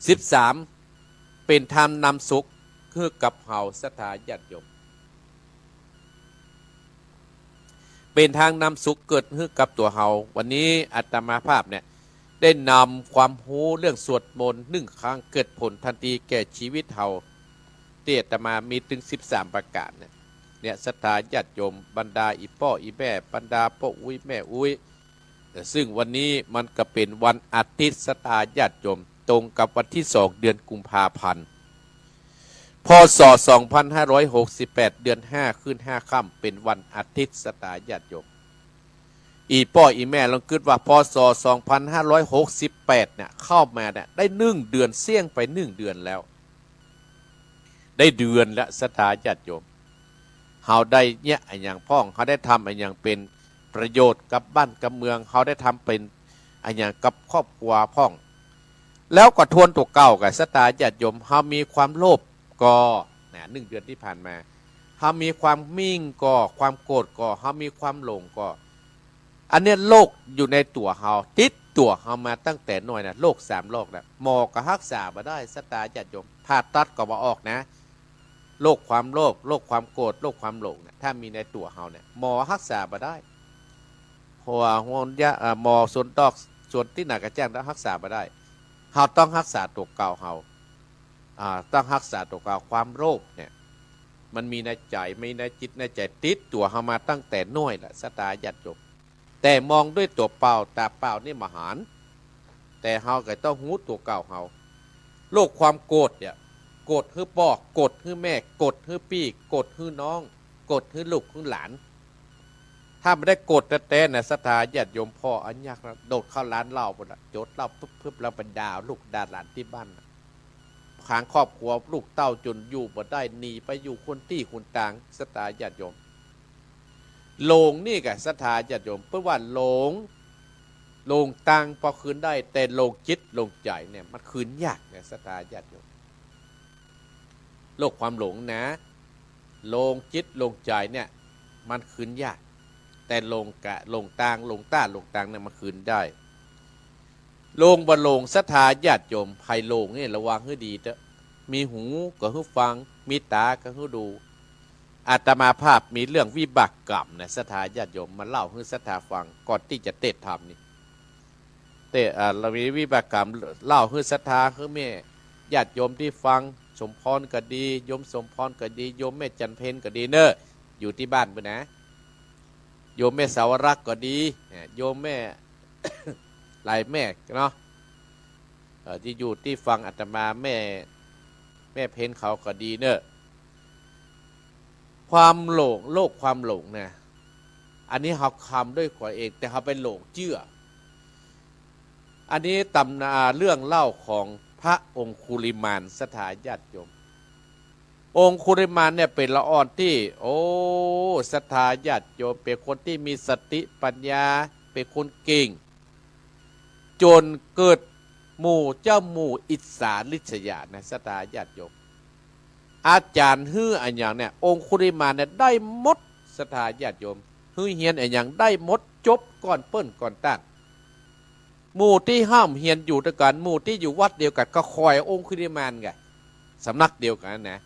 สิบสาม เป๋นธรรมนำสุขหื้อกับเฮา ศรัทธาญาติโยม เป๋นธรรมนำสุขเกิดหื้อกับตั๋วเฮา วันนี้อาตมาภาพเนี่ย ได้นำความฮู้เรื่องสวดมนต์หนึ่งครั้ง เกิดผลทันทีแก่ชีวิตเฮา ตี้อาตมามีตึง สิบสามประก๋านเนี่ย เนี่ย ศรัทธาญาติโยม บรรดาอี่ป้ออี่แม่ บรรดาป้ออุ๊ยแม่อุ๊ย ซึ่งวันนี้มันก็เป๋นวันอาทิตย์ ศรัทธาญาติโยม ตรงกับวันตี้สอง เดือนกุมภาพันธ์ พ.ศ. สองพันห้าร้อยหกสิบแปด เดือนห้า ขึ้นห้าค่ำ เป๋นวันอาทิตย์ ศรัทธาญาติโยม อี่ป้ออี่แม่ลองกึ๊ดว่า พ.ศ. สองพันห้าร้อยหกสิบแปด เนี่ย เข้ามาเนี่ย ได้หนึ่งเดือน เสี้ยงไปหนึ่งเดือนแล้ว ได้เดือนแล้ว ศรัทธาญาติโยม เฮาได้เยียะอะหยังพ่อง เฮาได้ทำอะหยังเป๋นประโยชน์กับบ้านกับเมือง เฮาได้ทำเป๋นอะหยังกับครอบครัวพ่อง แล้วก็ทวนตั๋วเก่าก่อ ศรัทธาญาติโยม เฮามีความโลภก่อ นะ หนึ่งเดือนตี้ผ่านมา เฮามีความมิ่งก่อ ความโกรธก่อ เฮามีความหลงก่อ อันเนี้ยโรคอยู่ในตั๋วเฮา ติดตั๋วเฮามาตั้งแต่น้อยนะ โรคสามโรคนะ หมอก็ฮักษาบ่ได้ ศรัทธาญาติโยม ผ่าตัดก็บ่ออกนะ โรคความโลภ โรคความโกรธ โรคความหลงเนี่ย ถ้ามีในตั๋วเฮาเนี่ย หมอฮักษาบ่ได้ เพราะว่าฮวงยา เอ่อ หมอสวนตอก สวนตี้ไหนก็แจ้งแล้วฮักษาบ่ได้ เฮาต้องฮักษาตั๋วเก่าเฮา อ่า ต้องฮักษาตั๋วเก่า ความโลภเนี่ย มันมีในใจ๋ มีในจิตในใจ๋ ติดตั๋วเฮามาตั้งแต่น้อยละ ศรัทธาญาติโยม แต่มองด้วยตั๋วเปล่า ต๋าเปล่านี่บ่หัน แต่เฮาก็ต้องฮู้ตั๋วเก่าเฮา โรคความโกรธเนี่ย โกรธหื้อป้อ โกรธหื้อแม่ โกรธหื้อปี้ โกรธหื้อน้อง โกรธหื้อลูกหื้อหลาน ถ้าบ่ได้โกรธแต๊ๆ นะ ศรัทธาญาติโยม ผ่ออันยากนะ โดดเข้าร้านเหล้าปู้นละ โจ๊ดเหล้าปึ๊บๆ แล้วไปด่าลูกด่าหลานตี้บ้านนะ ขังครอบครัวลูกเต้าจ๋นอยู่บ่ได้ หนีไปอยู่คนตี้คนตาง ศรัทธาญาติโยม หลงนี่ก่อ ศรัทธาญาติโยม เปิ้นว่าหลง หลงตังพอคืนได้ แต่หลงจิตหลงใจ๋เนี่ย มันคืนยากนะ ศรัทธาญาติโยม โรคความหลงนะ หลงจิตหลงใจ๋เนี่ย มันคืนยาก แต่หลงกะ หลงตัง หลงต้า หลงตังเนี่ย มันคืนได้ หลงบ่หลง ศรัทธาญาติโยม ใผหลงเนี่ย ระวังหื้อดีเต๊อะ มีหูก็หื้อฟัง มีต๋าก็หื้อดู อาตมาภาพมีเรื่องวิบากกรรมนะ ศรัทธาญาติโยม มาเล่าหื้อศรัทธาฟัง ก่อนตี้จะเตสน์ธรรมนี่ เตสน์ อ่า เฮามีวิบากกรรม เล่าหื้อศรัทธา หื้อแม่ญาติโยมตี้ฟัง สมภรก็ดี โยมสมภรก็ดี โยมแม่จันเพ็ญก็ดีเน่อ อยู่ตี้บ้านปู้นนะ โยมแม่สาวรักษ์ก็ดี อ่า โยมแม่ หลายแม่เนาะ เอ่อ ตี้อยู่ตี้ฟังอาตมา แม่ แม่เพ็ญเขาก็ดีเน่อ ความหลง โรคความหลงนะ อันนี้เฮาคำด้วยตั๋วเอง แต่เฮาไปหลงเจื้อ อันนี้ต๋ำนานเรื่องเล่าของพระองคุลิมาน ศรัทธาญาติโยม องคุลิมานเนี่ยเป๋นละอ่อนตี้ โอ้ ศรัทธาญาติโยม เป๋นคนตี้มีสติปัญญา เป๋นคนเก่ง จนเกิดหมู่เจ้าหมู่อิจฉาริษยานะ ศรัทธาญาติโยม อาจ๋ารย์หื้ออะหยังเนี่ย องคุลิมานเนี่ยได้หมด ศรัทธาญาติโยม หื้อเฮียนอะหยังได้หมด จบก่อนเปิ้นก่อนต้าน หมู่ตี้ฮ่ำเฮียนอยู่ตวยกั๋น หมู่ตี้อยู่วัดเดียวกั๋น ก็ขอยองคุลิมานไง สำนักเดียวกั๋นนะ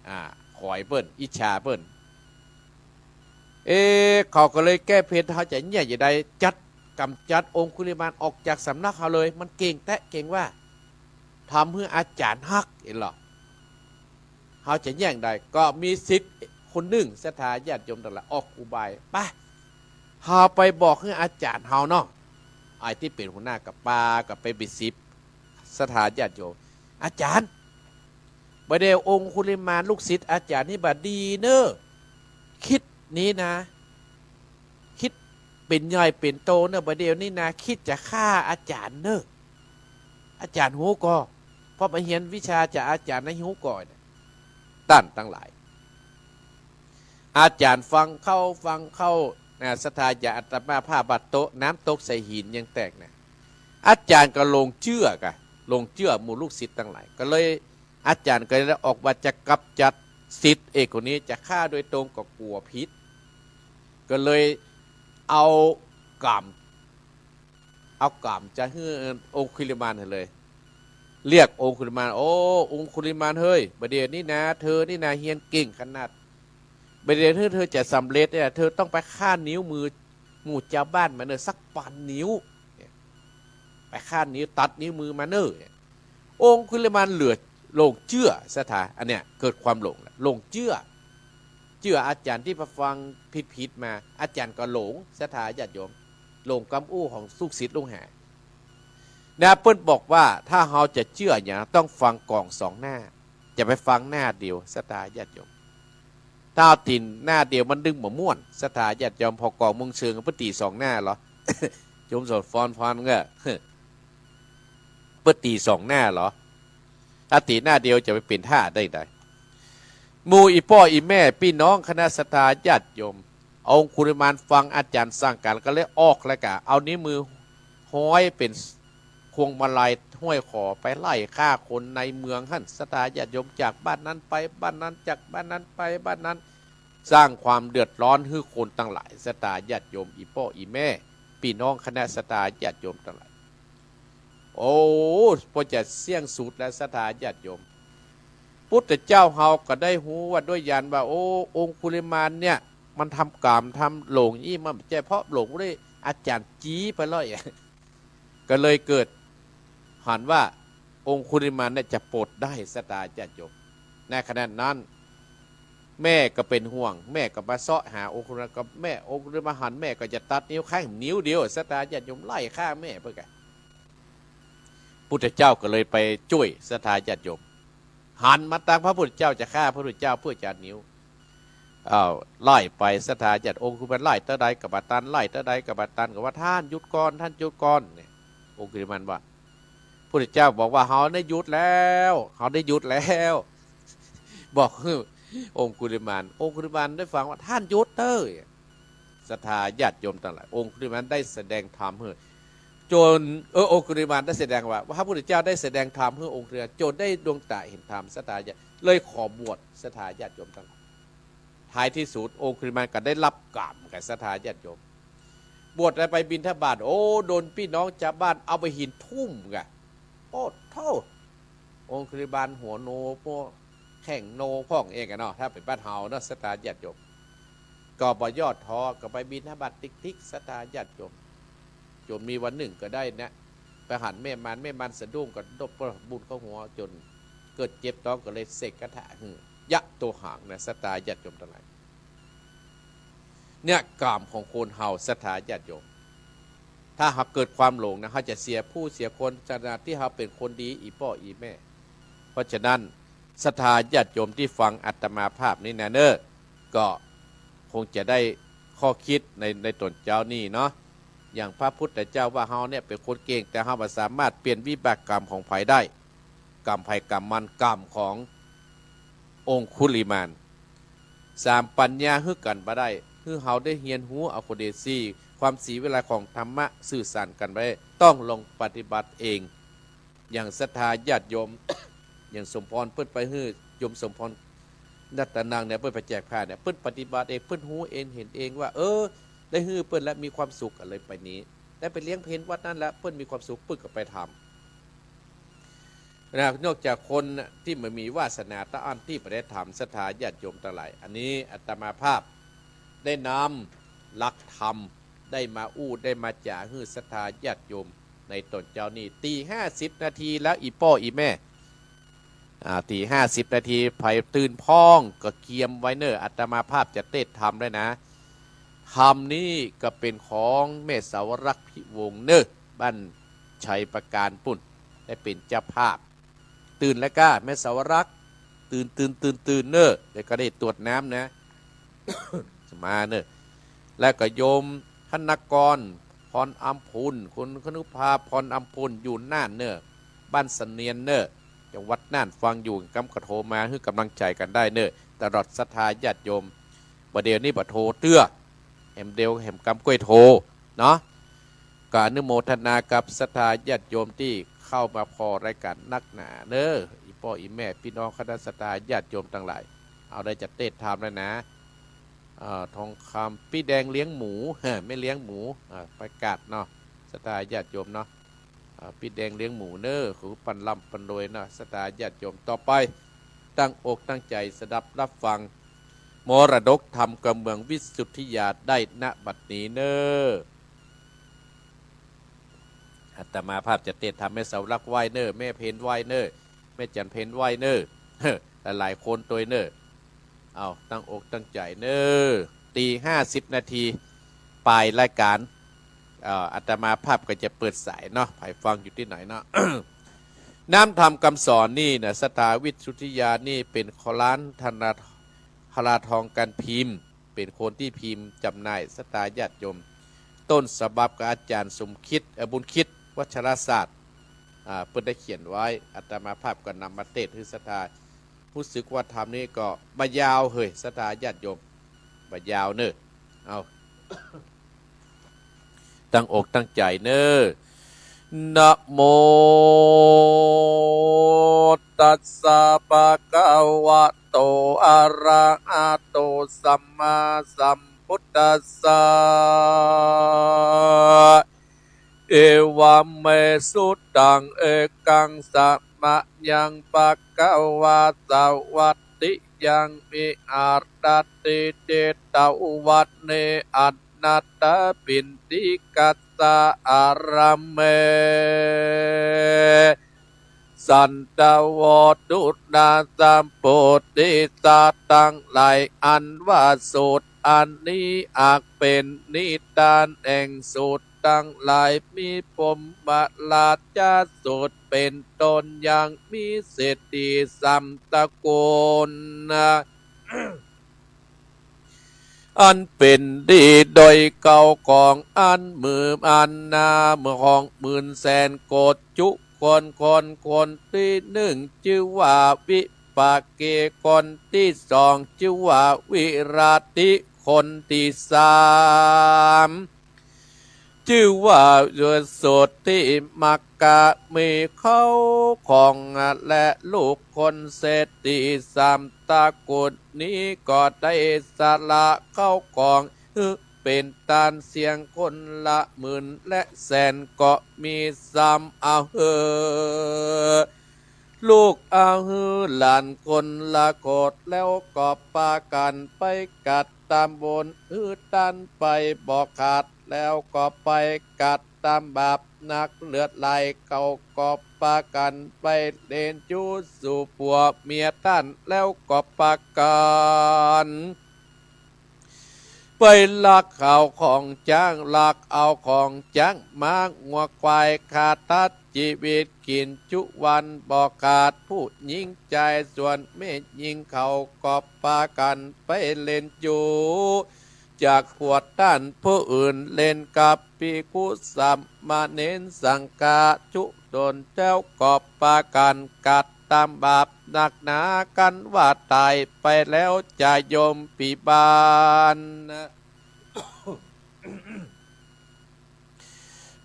อ่า ขอยเปิ้น อิจฉาเปิ้น เอ๊ะ เขาก็เลยแก้เผ็ด เฮาจะเยียะจะใด จัด ก๋ำจัดองคุลิมานออกจากสำนักเฮาเลย มันเก่งแต๊เก่งว่า ทำหื้ออาจ๋ารย์ฮัก หันก่อ เฮาจะเยียะได้ ก็มีศิษย์คนนึ่ง ศรัทธาญาติโยมตังหลาย ออกอุบาย ไป เฮาไปบอกหื้ออาจ๋ารย์เฮาเนาะ ไอ้ตี้เป๋นหัวหน้าก็ปากั๋นไปเป๋นสิบ ศรัทธาญาติโยม อาจ๋ารย์ บ่าเดี่ยวองคุลิมานลูกศิษย์อาจ๋ารย์นี่บ่ดีเน่อ กึ๊ดนี้นะ กึ๊ดเป๋นใหญ่เป๋นโตเน่อ บ่าเดี่ยวนี้นะ กึ๊ดจะฆ่าอาจ๋ารย์เน่อ อาจ๋ารย์ฮู้ก่อ เพราะมาเฮียนวิชาจากอาจ๋ารย์นะ ฮู้ก่อ ต้านตังหลาย อาจ๋ารย์ฟังเข้า ฟังเข้า นะ ศรัทธาญาติอาตมาภาพว่าโต๊ะ น้ำตกใส่หินยังแตกนะ อาจ๋ารย์ก็หลงเจื้อกะ หลงเจื้อหมู่ลูกศิษย์ตังหลาย ก็เลย อาจ๋ารย์ก็เลยออกว่าจะก๋ำจัดศิษย์เอกคนนี้ จะฆ่าโดยตรงก็กั๋วผิด ก็เลยเอาก๋ำ เอาก๋ำจะหื้อองคุลิมานเลย เรียกองคุลิมาน โอ้ องคุลิมานเฮ้ย บ่าเดี่ยวนี้นะ เธอนี่นะ เฮียนเก่งขนาด บ่าเดี่ยวหื้อเธอจะสำเร็จเนี่ย เธอต้องไปฆ่านิ้วมือหมู่จาวบ้านมาเน่อ สักปันนิ้ว ไปฆ่านิ้ว ตัดนิ้วมือมาเน่อ องคุลิมานเหลือหลงเจื้อ ศรัทธา อันเนี้ยเกิดความหลงละ หลงเจื้อ เจื้ออาจ๋ารย์ตี้ฟังผิดๆ มา อาจ๋ารย์ก็หลง ศรัทธาญาติโยม หลงกำอู้ของลูกศิษย์ลูกหา นะ เปิ้นบอกว่าถ้าเฮาจะเจื้อหยังต้องฟังก๋องสองหน้า จะไปฟังหน้าเดียว ศรัทธาญาติโยม ถ้าเอาแต่หน้าเดียวมันดึงบ่ม่วน ศรัทธาญาติโยม ผ่อก๋องมงเชิงเปิ้นตี๋สองหน้าเหรอ โยมสมพร พรก็ เปิ้นตี๋สองหน้าเหรอ ถ้าตี๋หน้าเดียวจะไปเป๋นท่าได้ใด หมู่อี่ป้ออี่แม่ปี้น้องคณะศรัทธาญาติโยม องคุลิมานฟังอาจ๋ารย์สั่งก๋านก็เลยออกแล้วกะ เอานิ้วมือห้อยเป๋นพวงมาลัยห้อยคอไปไล่ฆ่าคนในเมืองหั้น ศรัทธาญาติโยม จากบ้านนั้นไปบ้านนั้น จากบ้านนั้นไปบ้านนั้น สร้างความเดือดร้อนหื้อคนตังหลาย ศรัทธาญาติโยม อี่ป้ออี่แม่ ปี้น้องคณะศรัทธาญาติโยมตังหลาย โอ้ พอจะเสี้ยงสุดแล้ว ศรัทธาญาติโยม พุทธเจ้าเฮาก็ได้ฮู้ว่าด้วยญาณว่า โอ้ องคุลิมานเนี่ย มันทำก๋ำทำหลงอี้ มันบ่ใจ้เพราะหลงด้วยอาจ๋ารย์จี๊ไปแล้วอะ ก็เลยเกิดหันว่าองคุลิมานเนี่ยจะปลดได้ ศรัทธาญาติโยม ในขณะนั้น แม่ก็เป๋นห่วง แม่ก็มาเซาะหาองคุลิมาน ก็แม่ องคุลิมานหันแม่ก็จะตัดนิ้ว แค่นิ้วเดียว ศรัทธาญาติโยม ไล่ฆ่าแม่เปิ้นกะ พุทธเจ้าก็เลยไปจ้วย ศรัทธาญาติโยม หันมาตังพระพุทธเจ้าจะฆ่าพระพุทธเจ้าเปื้อจะเอานิ้ว อ้าว ไล่ไป ศรัทธาญาติ องคุลิมานไล่เต้าใดก็บ่ตัน ไล่เต้าใดก็บ่ตัน ก็ว่า ท่านหยุดก่อน ท่านหยุดก่อน เนี่ย องคุลิมานว่า พุทธเจ้าบอกว่า เฮาได้หยุดแล้ว เฮาได้หยุดแล้ว บอกหื้อองคุลิมาน องคุลิมานได้ฟังว่า ท่านหยุดเต๊อะ ศรัทธาญาติโยมตังหลาย องคุลิมานได้แสดงธรรมหื้อ จน เออ องคุลิมานได้แสดงว่า พระพุทธเจ้าได้แสดงธรรมหื้อองคุลิมาน จนได้ดวงต๋าหันธรรม ศรัทธาญาติ เลยขอบวช ศรัทธาญาติโยมตังหลาย ท้ายตี้สุด องคุลิมานก็ได้ฮับก๋ำกะ ศรัทธาญาติโยม บวชแล้วไปบิณฑบาต โอ้ โดนปี้น้องจาวบ้านเอาใบหินทุ่มกะ โอ้โธ่ องคุลิมานหัวโน พวกแข้งโนพ่องเองอะเนาะ ถ้าเป๋นบ้านเฮาเนาะ ศรัทธาญาติโยม ก็บ่ย่อท้อ ก็ไปบิณฑบาตติ๊กๆ ศรัทธาญาติโยม จ๋นมีวันนึ่งก็ได้นะ ไปหันแม่มาร แม่มารสะดุ้งก็ดบบุญเข้าหัว จ๋นเกิดเจ็บต๊อง ก็เลยเสกคาถาหื้อ ยะโตหัง นะ ศรัทธาญาติโยมตังหลาย เนี่ย ก๋ำของคนเฮา ศรัทธาญาติโยม ถ้าหากเกิดความหลงนะ เฮาจะเสียผู้เสียคน ขนาดตี้เฮาเป๋นคนดี อี่ป้ออี่แม่ เพราะฉะนั้น ศรัทธาญาติโยมตี้ฟังอาตมาภาพนี้นะเน่อ ก็คงจะได้ข้อกึ๊ดใน ในต๋อนเจ๊านี้เนาะ อย่างพระพุทธเจ้าว่าเฮาเนี่ยเป๋นคนเก่ง แต่เฮาบ่สามารถเปลี่ยนวิบากกรรมของใผได้ กรรมใผกรรมมัน กรรมของ องคุลิมาน สาม ปั๋ญญาหื้อกั๋นบ่ได้ หื้อเฮาได้เฮียนฮู้เอาคนเดียว สี่ ความศรีวิไลของธรรมะสื่อสารกั๋นบ่ได้ ต้องลงปฏิบัติเอง อย่างศรัทธาญาติโยม อย่างสมภรเปิ้นไปหื้อโยมสมภร รัตนังเนี่ย เปิ้นไปแจกผ้าเนี่ย เปิ้นปฏิบัติเอง เปิ้นฮู้เอง หันเองว่า เออ ได้หื้อเปิ้นแล้วมีความสุข ก็เลยไปนี้ ได้ไปเลี้ยงเพลวัดนั้นแล้ว เปิ้นมีความสุข เปิ้นก็ไปทำ นะ นอกจากคนน่ะตี้บ่มีวาสนาตะอั้นตี้บ่ได้ทำ ศรัทธาญาติโยมตังหลาย อันนี้อาตมาภาพได้นำหลักธรรม ได้มาอู้ ได้มาจ๋าหื้อศรัทธาญาติโยมในต๋อนเจ๊านี้ ตีห้าสิบนาทีแล้ว อี่ป้ออี่แม่ อ่า ตีห้าสิบนาที ใผตื่นพ่องก็เกียมไว้เน่อ อาตมาภาพจะเตสน์ธรรมด้วยนะ ธรรมนี้ก็เป๋นของแม่สาวรักษ์พิวงศ์เน่อ บ้านชัยประการปุ้น ได้เป๋นเจ้าภาพ ตื่นแล้วก้า แม่สาวรักษ์ ตื่น ตื่น ตื่น ตื่นเน่อ แล้วก็ได้ตวดน้ำนะ มาเน่อ แล้วก็โยมธนกร พรอำพูน คุณคณุภา พรอำพูน อยู่น่านเน่อ บ้านเสนียนเน่อ จังหวัดน่าน ฟังอยู่กำก็โทรมาหื้อก๋ำลังใจ๋กั๋นได้เน่อ ตลอดศรัทธาญาติโยม บ่าเดี่ยวนี้บ่โทรเตื้อ แหมเดียวแหมกำก้วยโทรเนาะ ก็อนุโมทนากับศรัทธาญาติโยมตี้เข้ามาผ่อรายก๋านนักหนาเน่อ อี่ป้ออี่แม่ ปี้น้องคณะศรัทธาญาติโยมตังหลาย เอาได้จะเตสน์ธรรมแล้วนะ เอ่อ ทองคำ ปี้แดงเลี้ยงหมู แม่เลี้ยงหมู อ่า ประกาศเนาะ ศรัทธาญาติโยมเนาะ อ่า ปี้แดงเลี้ยงหมูเน่อ ขอปันร่ำปันรวยเนาะ ศรัทธาญาติโยม ต่อไป ตั้งอกตั้งใจ๋สดับฮับฟัง มรดกธรรมกำเมืองวิสุทธิญาณได้ ณ บัดนี้เน่อ อาตมาภาพจะเตสน์ธรรม แม่สาวรักษ์ไหว้เน่อ แม่เพ็ญไหว้เน่อ แม่จันเพ็ญไหว้เน่อ หลายๆ คนตวยเน่อ เอา ตั้งอกตั้งใจ๋เน่อ ตีห้าสิบนาที ปายรายก๋าน เอ่อ อาตมาภาพก็จะเปิดสายเนาะ ใผฟังอยู่ตี้ไหนเนาะ น้ำธรรมกำสอนนี่นะ ศรัทธาวิสุทธิญาณนี่เป๋นคอลัมน์ธนา คาราทองการพิมพ์ เป๋นคนตี้พิมพ์จ๋ำหน่าย ศรัทธาญาติโยม ต้นฉบับก็อาจ๋ารย์สมคิด เอ่อ บุญคิด วัชรศาสตร์ อ่า เปิ้นได้เขียนไว้ อาตมาภาพก็นำมาเตสน์หื้อศรัทธา ฮู้สึกว่าธรรมนี้ก็บ่ยาวเฮ้ย ศรัทธาญาติโยม บ่ยาวเน่อ เอา ตั้งอกตั้งใจ๋เน่อ นะโมตัสสะ ภะคะวะโต อะระหะโต สัมมาสัมพุทธัสสะ เอวะเม สุตัง เอกัง สะมะยัง ภะคะวา สะวัตติยัง วิหะระติ เจตวะเน อะนะถปิณฑิกัสสะ อะระเม สันทะโว ตุณาสัมโพธิสัตว์ตังหลาย อันว่าสูตรอันนี้อักเป๋นนิทานแห่งสูตรตังหลาย มีพรหมราชสูตรเป๋นต้น ยังมีเศรษฐีสามตระกูล อันเป๋นดีโดยเก่าของอันหมื่นอันนา หมื่นของหมื่นแสนโกฏจุ คน คน คนตี้นึ่งจื้อว่าวิปากี คนตี้สองจื้อว่าวิราธิ คนตี้สามจื้อว่าวิสุทธิมัคคา มีเข้าของและลูกคนเศรษฐีสามตระกูลนี้ก็ได้สละเข้าของหื้อเป๋นตานเสี้ยงคนละหมื่นและแสนก็มีซ้ำ เอาหื้อลูก เอาหื้อหลานคนละโกฏ แล้วก็ปากั๋นไปกระตำบุญหื้อต้านไป บ่ขาด แล้วก็ไปกระตำบาปหนักเลือดไหล เขาก็ปากั๋นไปเล่นจู้สู่ผัวเมียต้าน แล้วก็ปากั๋นไปลักเอาของจ๊าง ลักเอาของจ๊างม้างัวควาย ฆ่าตัดจีวิตกิ๋นจุวันบ่ขาด ผู้ญิงจายส่วนแม่ญิง เขาก็ปากั๋นไปเล่นจู้ จากผัวต้านผู้อื่น เล่นกับภิกขุสามเณรสังฆะจุตน แล้วก็ปากั๋นกระ ตำบาปนักหนา กันว่าต๋ายไปแล้วจะโยมปี้บ้าน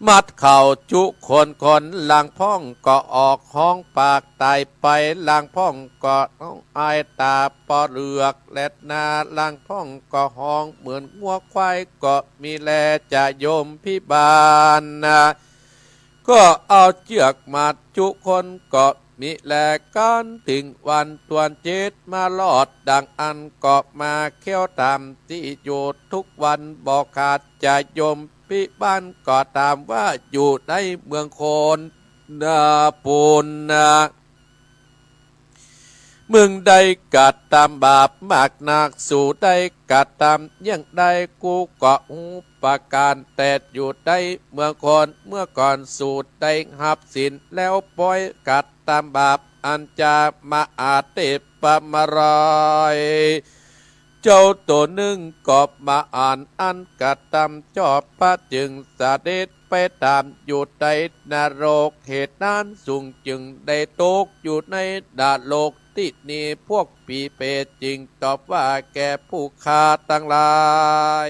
หมัดเข้าจุคนคน ลางพ่องก็ออกฮ้องปากต๋ายไป ลางพ่องก็ฮ้องอายต๋าปอเหลือกแลนา ลางพ่องก็ฮ้องเหมือนงัวควายก็มีแล จะโยมปี้บ้านนา ก็เอาเจื้อกมัดจุคนก็มีแล กั๋นเถิงวันตวนเจ็ดมารอด ดังอั้นก็มาเคี้ยวต๋ามตี้อยู่ทุกวันบ่ขาด จะโยมปี้บ้านก็ถามว่าอยู่ในเมืองคนนาปูนนา มึงได้กระตำบาปมากนัก สูได้กระตำเยียงใด กูก็ฮู้ประก๋าน แต่อยู่ในเมืองคนเมื่อก่อน สูได้ฮับศีลแล้ว ปอยกระตำบาปอันจะมาอาเทพมาราย เจ้าโตนึ่งก็มาอ่านอันกระตำจอบ พระจึงเสด็จไปต๋ามอยู่ในนรก เหตุนั้นสูงจึงได้ตกอยู่ในนรกตี้นี้ พวกผีเปรตจึงตอบว่าแก่ผู้ข้าตังหลาย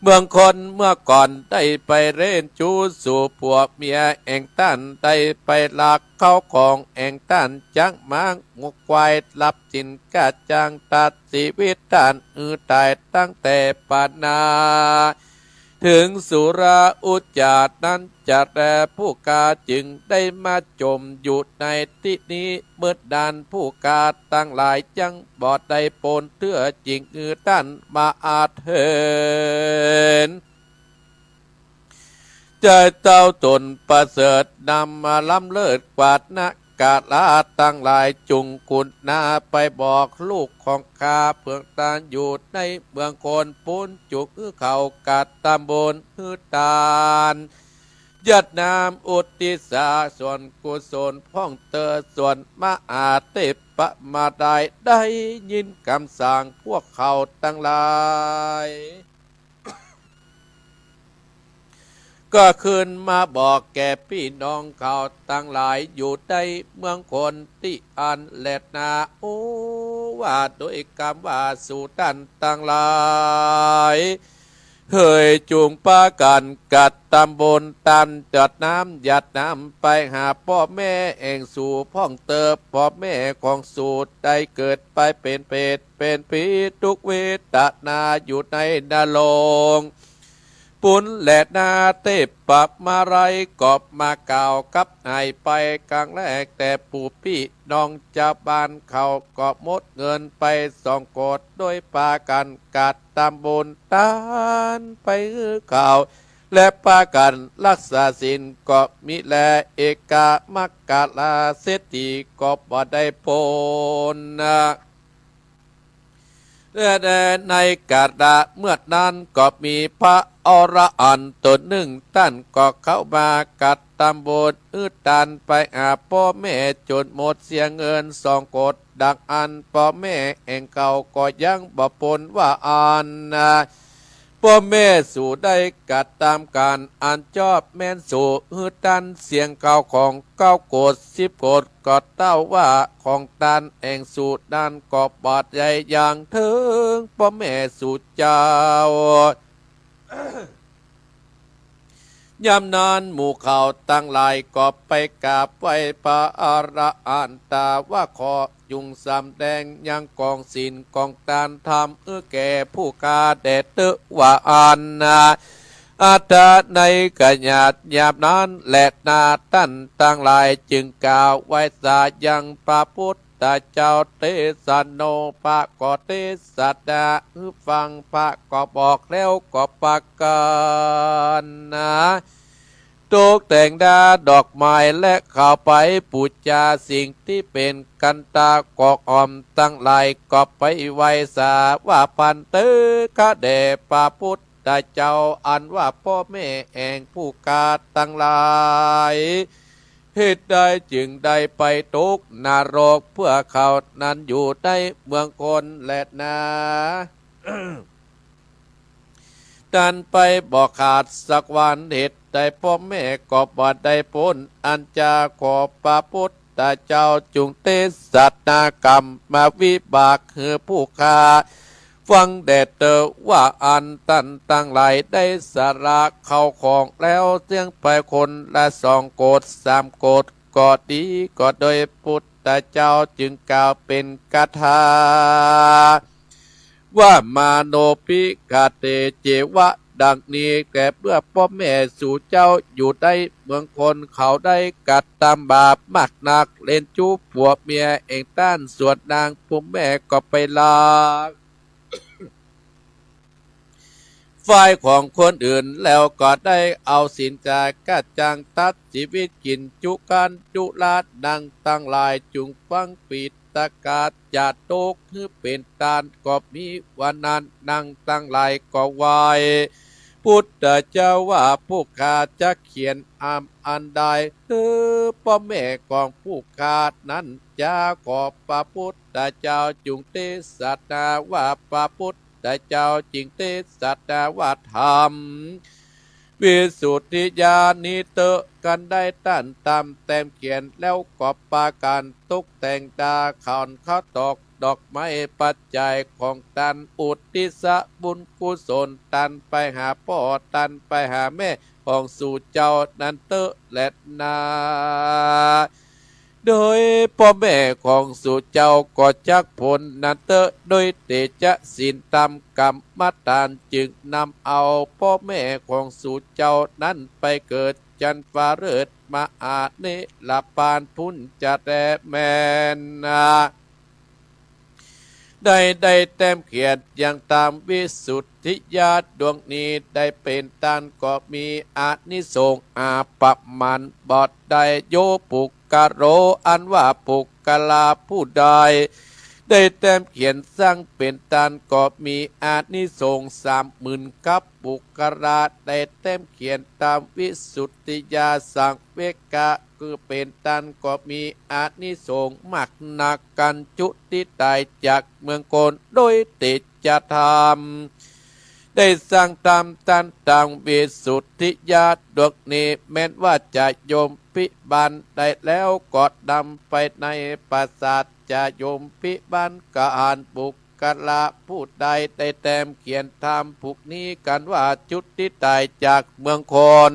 เมืองคนเมื่อก่อนได้ไปเล่นจู้สู่ผัวเมียแอ่งต้าน ได้ไปลักเข้าของแอ่งต้าน จ๊างม้างัวควาย รับสินค่าจ้าง ตัดจีวิตต้านหื้อต๋ายตั้งแต่ปานนา เถิงสุราอุจจานั้นจะแล ผู้ข้าจึงได้มาจมอยู่ในตี้นี้ เมิดนั้นผู้ข้าตังหลายยังบ่ได้ป๊นเตื้อ จึงหื้อต้านมาอาเถิน จะเต้าต๋นประเสริฐนำมาล้ำเลิศกว่านัก กะลาตังหลาย จุ่งกุณาไปบอกลูกของข้าเพื่องต้านอยู่ในเมืองคนปูน จุ่งหื้อเขากระตำบุญหื้อต้าน หยาดน้ำอุทิศส่วนกุศลพ่องเตอ ส่วนมหาเทพมาได้ ได้ยินกำสั่งพวกเขาตังหลาย ก็คืนมาบอกแก่ปี้น้องเขาตังหลาย อยู่ในเมืองคนตี้อั้นแลนา โอ้ ว่าโดยกำว่าสูต้านตังหลาย เหยจุ่งปากั๋นกระตำบุญต้าน หยาดน้ำหยาดน้ำไปหาป้อแม่แอ่งสูพ่องเตอ ป้อแม่ของสูได้เกิดไปเป๋นเปรตเป๋นผีทุกข์เวทนาอยู่ในนรก ปูนแลนา เทพมารายก็มากล่าวกับไหไปกลางแลง แต่ปู่ปี้น้องจาวบ้านเขาก็หมดเงินไปสองโกฏ โดยปากั๋นกระตำบุญต้านไปหื้อเขา และปากั๋นฮักษาศีลก็มีแล เอกมัคคลาเศรษฐีก็บ่ได้ป๊นนา และในกาละเมื่อนั้นก็มีพระอรหันต์ต๋นนึ่ง ต้านก็เข้ามากระตำบุญหื้อต้านไปหาป้อแม่จ๋นหมดเสียเงินสองโกฏ ดังอั้นป้อแม่แอ่งเขาก็ยังบ่ป๊นว่าอั้นนา ป้อแม่สูได้กระตำก๋านอันจอบแม่นสูหื้อต้านเสียข้าวของเก้าโกฏสิบโกฏ ก็เต้าว่าของต้านแอ่งสูนั้นก็บ่ได้อย่างเถิงป้อแม่สูเจ้า ยามนั้นหมู่เขาตังหลายก็ไปกราบไหว้พระอรหันตาว่าขอ จุ่งสำแดงยังกองศีลกองต้านธรรมหื้อแก่ผู้ข้าแด่เต๊อะว่าอั้นนา อัตตาในขณะยามนั้นแลนา ต้านตังหลายจึงกล่าวไหว้สายังพระพุทธเจ้า เตสโน พระก็เตสนาหื้อฟัง พระก็บอกแล้วก็ปากั๋นนา ตกแต่งดาดอกไม้และข้าวไปปู๋จาสิ่งตี้เป๋นกันตากอกอ่อมตังหลาย ก็ไปไหว้สาว่าภันเต ข้าแด่พระพุทธเจ้า อันว่าป้อแม่แอ่งผู้ข้าตังหลาย เหตุใดจึงได้ไปตกนรก เปื้อเขานั้นอยู่ในเมืองคนแลนา ต้านไปบ่ขาดสักวัน เหตุ ได้ป้อแม่ก็บ่ได้ป๊น อันจะขอพระพุทธเจ้าจุ่งเตสนากรรมวิบากหื้อผู้ข้า ฟังแด่เตอว่าอันต้านตังหลายได้สละเข้าของแล้วเสี้ยงไปคนละสองโกดสามโกด ก็ดีก็โดย พุทธเจ้าจึงกล่าวเป๋นคาถา ว่า มาโนปิกะเต เจวะ ดังนี้แก่เมื่อป้อแม่สูเจ้าอยู่ได้เมืองคน เขาได้กระตำบาปมากนัก เล็นจู้ผัวเมียเองต้าน ส่วนนางผู้แม่ก็ไปลัก ฝ่ายของคนอื่น แล้วก็ได้เอาศีลจากัดจังตัดชีวิตกิ๋นจุคันจุลา ดังตังหลายจุ่งฟังปิตกาจะตกหื้อเป๋นตานก็มี วันนั้นนางตังหลายก็ไหว้พุทธเจ้าว่า ผู้ข้าจะเขียนกรรมอันใดหื้อป้อแม่ของผู้ข้านั้น จะขอพระพุทธเจ้าจุ่งเตสนาว่า พระพุทธเจ้าจึงเตสนาว่าธรรมวิสุทธิญาณนี้เต๊อะ กันได้ต้านตำแต้มเขียน แล้วก็ปากั๋นตกแต่งตาขวัญข้าวตอกดอกไม้ปัจจัยของต้าน อุทิศบุญกุศลต้านไปหาป้อ ต้านไปหาแม่ของสูเจ้านั้นเต๊อะแลนา โดยป้อแม่ของสูเจ้าก็จักป๊นนั้นเต๊อะ โดยเตจะศีลตำกรรมตาน จึงนำเอาป้อแม่ของสูเจ้านั้นไปเกิดจันฟ้าเลิศมหาเนรปานปุ้นจะแต๊แม่นา ได้ ได้แต้มเขียนยังตำวิสุทธิญาณดวงนี้ ได้เป๋นตานก็มีอานิสงส์อัปมาณบ่ได้ โย ปุคคโล อันว่าปุคคละผู้ใด ได้แต้มเขียนซั้งเป๋นตานก็มีอานิสงส์สามหมื่นกับ ปุคคละได้แต้มเขียนตำวิสุทธิญาณสังเวค คือเป๋นตานก็มีอานิสงส์มากนัก กันจุติต๋ายจากเมืองคน โดยเตจะธรรม ได้สร้างตำตานตำวิสุทธิญาณดวงนี้ แม้นว่าจะยมพิบาลได้แล้วก็ดำไปในปราสาท จะยมพิบาลก็หันปุคคละผู้ใดได้แต้มเขียนตำปุกนี้ กันว่าจุติต๋ายจากเมืองคน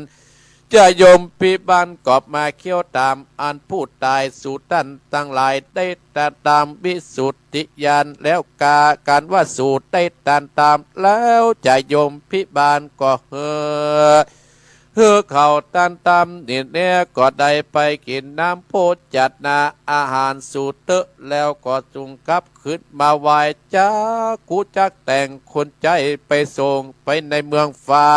จะยมพิบาลก็มาเคี้ยวตำอันผู้ต๋ายสูต้านตังหลายได้ตานตำวิสุทธิญาณแล้วกา กันว่าสูได้ตานตำแล้ว จะยมพิบาลก็หื้อ หื้อเขาตานตำนี้แน่ ก็ได้ไปกิ๋นน้ำโภชนาอาหารสูเต๊อะ แล้วก็จุ่งกลับคืนมาไหว้จักกุจักแต่งคนใจ๊ไปส่งไปในเมืองฟ้า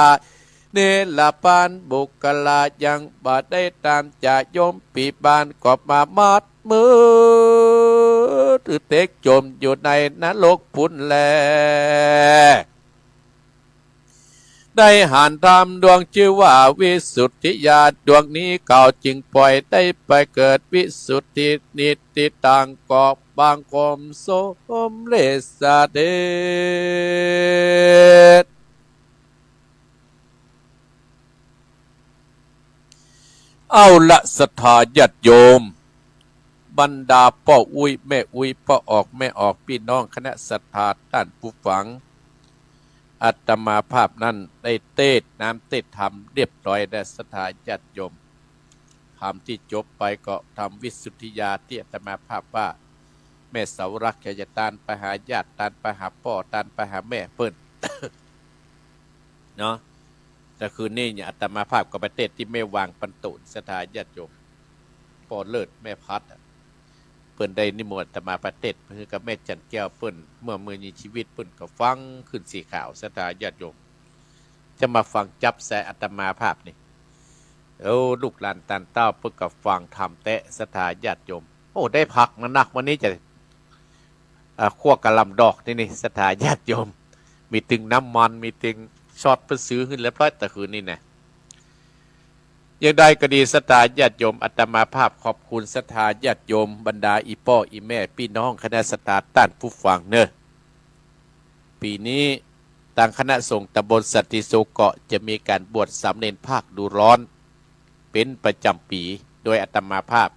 เนรปานปุคคละยังบ่ได้ตำจะยมพิบาลก็มามัดมือถือเต็กจ่มอยู่ในนรกปุ้นแล ได้หันธรรมดวงจื้อว่าวิสุทธิญาณดวงนี้ เขาจึงปล่อยได้ไปเกิดวิสุทธินิตติตัง ก็บังคมสมเร็จเสด็จ เอาละศรัทธาญาติโยม บรรดาป้ออุ๊ยแม่อุ๊ย ป้อออกแม่ออก ปี้น้องคณะศรัทธาต้านผู้ฟัง อาตมาภาพนั้นได้เตสน์น้ำเตสน์ธรรมเรียบร้อยแล้ว ศรัทธาญาติโยม ธรรมตี้จบไปก็ธรรมวิสุทธิญาณตี้อาตมาภาพว่า แม่เสาหลัก จะตานไปหาญาติ ตานไปหาป้อ ตานไปหาแม่เปิ้น เนาะ แต่คืนนี้เนี่ยอาตมาภาพก็ไปเตสน์ตี้แม่วางปันตุน ศรัทธาญาติโยม ป้อเลิศแม่พัดอะ เปิ้นได้นิมนต์อาตมาไปเตสน์ เปิ้นกับแม่จันแก้วเปิ้น เมื่อ เมื่อมีชีวิตเปิ้นก็ฟังขึ้นสีขาว ศรัทธาญาติโยม จะมาฟังจับใส่อาตมาภาพนี่ โอ้ ลูกหลานต้านเต้าเปิ้นก็ฟังธรรมแต๊ ศรัทธาญาติโยม โอ้ ได้ผักมานัก วันนี้จะ อ่า คั่วกะหล่ำดอกนี่นี่ ศรัทธาญาติโยม มีตึงน้ำมัน มีตึงซอสเปิ้นซื้อหื้อเรียบร้อยแต่คืนนี้นะ อย่างใดก็ดี ศรัทธาญาติโยม อาตมาภาพขอบคุณศรัทธาญาติโยม บรรดาอี่ป้ออี่แม่ ปี้น้องคณะศรัทธาต้านผู้ฟังเนอะ ปี๋นี้ ตางคณะสงฆ์ตำบลสันติสุขก็จะมีก๋านบวชสามเณรภาคฤดูร้อนเป๋นประจ๋ำปี๋ โดยอาตมาภาพ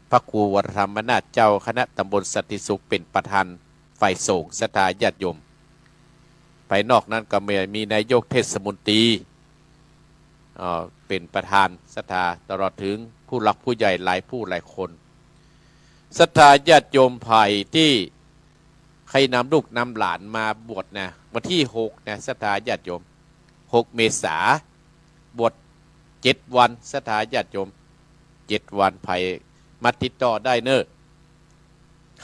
พระครูวรธรรมนาถ เจ้าคณะตำบลสันติสุข เป๋นประธานฝ่ายสงฆ์ ศรัทธาญาติโยม ภายนอกนั้นก็มี มีนายกเทศมนตรี เอ่อ เป๋นประธาน ศรัทธา ตลอดเถิงผู้หลักผู้ใหญ่หลายผู้หลายคน ศรัทธาญาติโยม ใผตี้ใค่นำลูกนำหลานมาบวชนะ วันตี้หกนะ ศรัทธาญาติโยม หกเมษา บวชเจ็ดวัน ศรัทธาญาติโยม เจ็ดวัน ใผมาติดต่อได้เน่อ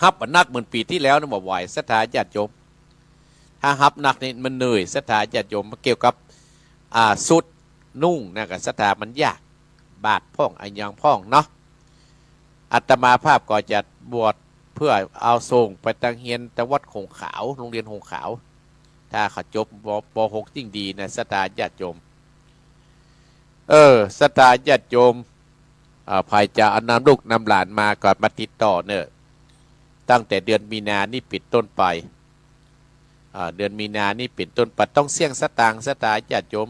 ฮับบ่นักเหมือนปี๋ตี้แล้วนะ บ่ไหว ศรัทธาญาติโยม ถ้าฮับนักนี่มันเหนื่อย ศรัทธาญาติโยม มันเกี่ยวกับ อ่า ชุดนุ่งนะ ก็ศรัทธามันยาก บาตรพ่อง อะหยังพ่องเนาะ อาตมาภาพก็จะบวชเพื่อเอาส่งไปตังเฮียนตะวัดหงส์ขาว โรงเรียนหงส์ขาว ถ้าเขาจบ ป.หก ยิ่งดีนะ ศรัทธาญาติโยม เออ ศรัทธาญาติโยม อ่า ใผจะเอานำลูกนำหลานมาก็มาติดต่อเน่อ ตั้งแต่เดือนมีนานี้เป๋นต้นไป อ่า เดือนมีนานี้เป๋นต้นไป บ่ต้องเสี้ยงสตางค์ ศรัทธาญาติโยม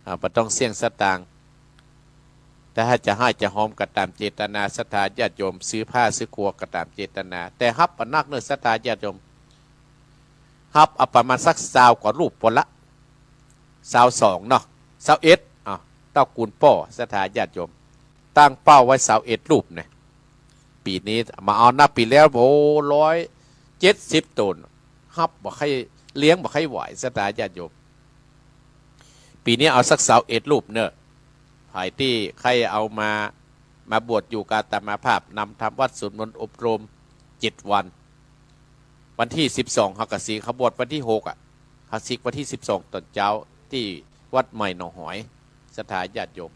อ่า บ่ต้องเสี้ยงสตางค์ แต่ถ้าจะฮ้ายจะหอมก็ต๋ามเจตนา ศรัทธาญาติโยม ซื้อผ้าซื้อครัวก็ต๋ามเจตนา แต่ฮับบ่นักเน่อ ศรัทธาญาติโยม ฮับเอาประมาณสักซาวกว่ารูปปอละ ซาวสองเนาะ ซาวเอ็ด อ่ะ เต้ากูลป้อ ศรัทธาญาติโยม ตั้งเป้าไว้ซาวเอ็ดรูปเนี่ย ปี๋นี้มาเอานับปี๋แล้ว โอ้ ร้อยเจ็ดสิบต๋น ฮับบ่ใค่ เลี้ยงบ่ใค่ไหว ศรัทธาญาติโยม ปี๋นี้เอาสักซาวเอ็ดรูปเน่อ ใผตี้ใค่เอามา มาบวชอยู่กับอาตมาภาพ นำทำวัตรสวดมนต์อบรมเจ็ดวัน วันตี้สิบสอง เฮากะสิกขบวนวันตี้หกอะ เฮาสิกวันตี้สิบสองต๋อนเจ๊า ตี้วัดใหม่หนองหอย ศรัทธาญาติโยม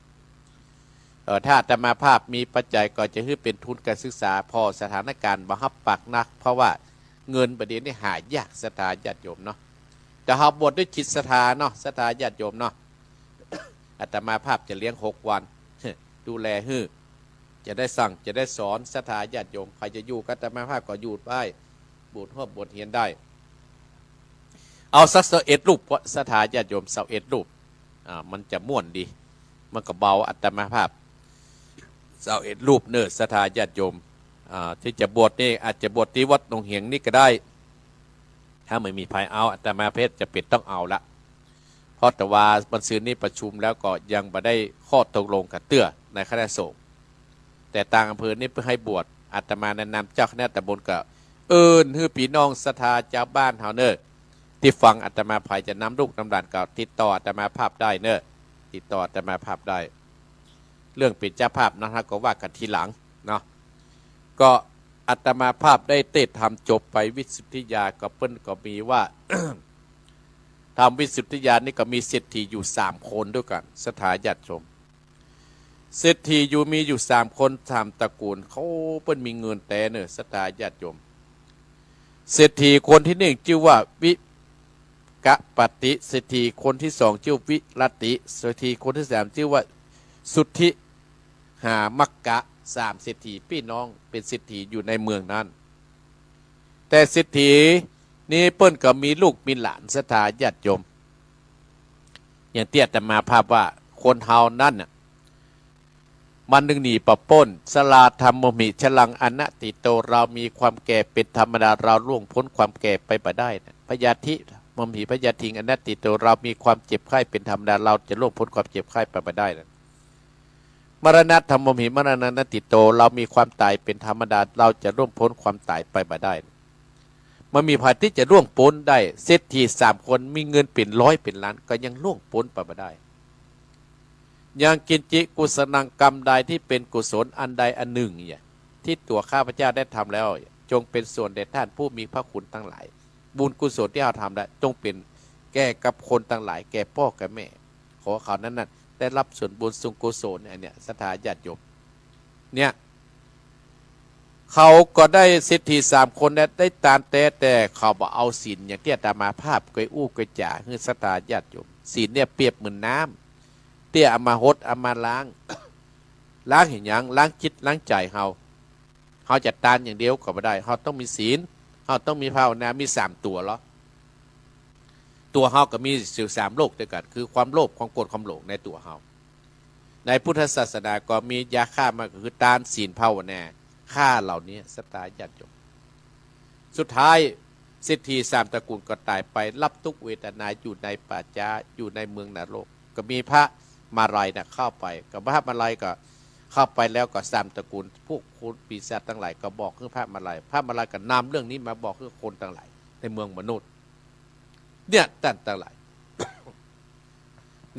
เอ่อ ถ้าอาตมาภาพมีปัจจัยก็จะหื้อเป๋นทุนก๋านศึกษา เพราะสถานก๋ารณ์บ่ฮับปากนัก เพราะว่าเงินบ่าเดี่ยวนี้หายาก ศรัทธาญาติโยมเนาะ แต่เฮาบวชด้วยจิตศรัทธาเนาะ ศรัทธาญาติโยมเนาะ อาตมาภาพจะเลี้ยงหกวัน ดูแลหื้อ จะได้สั่ง จะได้สอน ศรัทธาญาติโยม ใผจะอยู่กับอาตมาภาพก็อยู่ได้ บวชฮวบ บวชเฮียนได้ เอาสักซาวเอ็ดรูป ศรัทธาญาติโยม ซาวเอ็ดรูป อ่า มันจะม่วนดี มันก็เบาอาตมาภาพ ซาวเอ็ดรูปเน่อ ศรัทธาญาติโยม อ่า ตี้จะบวชนี่อาจจะบวชตี้วัดหนองเหียงนี่ก็ได้ ถ้าบ่มีใผเอา อาตมาภาพจะเป๋นต้องเอาละ เพราะแต่ว่าวันซืนนี้ประชุมแล้วก็ยังบ่ได้ข้อตกลงกั๋นเตื้อในคณะสงฆ์ แต่ตางอำเภอนี่เปิ้นหื้อบวช อาตมาแนะนำเจ้าคณะตำบลก็เอิ้นหื้อปี้น้องศรัทธาจาวบ้านเฮาเน่อ ตี้ฟังอาตมา ใผจะนำลูกนำหลานก็ติดต่ออาตมาภาพได้เน่อ ติดต่ออาตมาภาพได้ เรื่องเป๋นเจ้าภาพนั้นเฮาก็ว่ากั๋นทีหลังเนาะ ก็อาตมาภาพได้เตศน์ธรรมจบไปวิสุทธิญาณ ก็เปิ้นก็มีว่า ธรรมวิสุทธิญาณนี่ก็มีเศรษฐีอยู่สามคนด้วยกั๋น ศรัทธาญาติโยม เศรษฐีอยู่ มีอยู่สามคน สามตระกูล เขาเปิ้นมีเงินแต๊เน่อ ศรัทธาญาติโยม เศรษฐีคนตี้หนึ่งจื้อว่าวิกะปะติ เศรษฐีคนตี้สองจื้อวิรติ เศรษฐีคนตี้สามจื้อว่าสุทธิหามักกะ สามเศรษฐีปี้น้องเป๋นเศรษฐีอยู่ในเมืองนั้น แต่เศรษฐีนี้เปิ้นก็มีลูกมีหลาน ศรัทธาญาติโยม อย่างตี้อาตมาภาพว่าคนเฮานั้นน่ะ มันนึ่งหนีบ่ป๊น ชราธัมโมหิ ชรังอนัตถิโต เรามีความแก่เป๋นธรรมดา เราล่วงป๊นความแก่ไปบ่ได้นะ พยาธิธัมโมหิ พยาธิงอนัตถิโต เรามีความเจ็บไข้เป๋นธรรมดา เราจะล่วงป๊นความเจ็บไข้ไปบ่ได้นะ มรณะธัมโมหิ มรณังอนัตถิโต เรามีความต๋ายเป๋นธรรมดา เราจะล่วงป๊นความต๋ายไปบ่ได้นะ บ่มีใผตี้จะล่วงป๊นได้ เศรษฐีสามคนมีเงินเป๋นร้อยเป๋นล้าน ก็ยังล่วงป๊นไปบ่ได้ ยังกิญจิกุศลัง กรรมใดตี้เป๋นกุศลอันใดอันนึ่งเนี่ย ตี้ตั๋วข้าพเจ้าได้ทำแล้ว จงเป๋นส่วนแด่ต้านผู้มีพระคุณตังหลาย บุญกุศลตี้เฮาทำแล้ว จงเป๋นแก่กับคนตังหลาย แก่ป้อแก่แม่ ขอเขานั้นน่ะได้ฮับส่วนบุญส่วนกุศล อันเนี้ย ศรัทธาญาติโยม เนี่ย เขาก็ได้เศรษฐีสามคนเนี่ยได้ตานแต๊ แต่เขาบ่เอาศีลอย่างตี้อาตมาภาพเกยอู้เกยจ๋าหื้อศรัทธาญาติโยม ศีลเนี่ยเปรียบเหมือนน้ำ ตี้เอามาหดเอามาล้าง ล้างเหียหยัง ล้างจิตล้างใจ๋เฮา เฮาจะตานอย่างเดียวก็บ่ได้ เฮาต้องมีศีล เฮาต้องมีภาวนา มีสามตั๋วเหรอ ตั๋วเฮาก็มีอยู่สามโรคตวยกั๋น คือความโลภ ความโกรธ ความหลงในตั๋วเฮา ในพุทธศาสนาก็มียาฆ่ามันก็คือตาน ศีล ภาวนา ฆ่าเหล่านี้ ศรัทธาญาติโยม สุดท้ายเศรษฐีสามตระกูลก็ต๋ายไป รับตุ๊กขเวทนาอยู่ในป่าจ๊า อยู่ในเมืองนรก ก็มีพระมาลัยน่ะเข้าไป ก็พระมาลัยก็เข้าไปแล้วก็สามตระกูล พวกคนปีศาจตังหลายก็บอกหื้อพระมาลัย พระมาลัยก็นำเรื่องนี้มาบอกหื้อคนตังหลายในเมืองมนุษย์ เนี่ย ต้านตังหลาย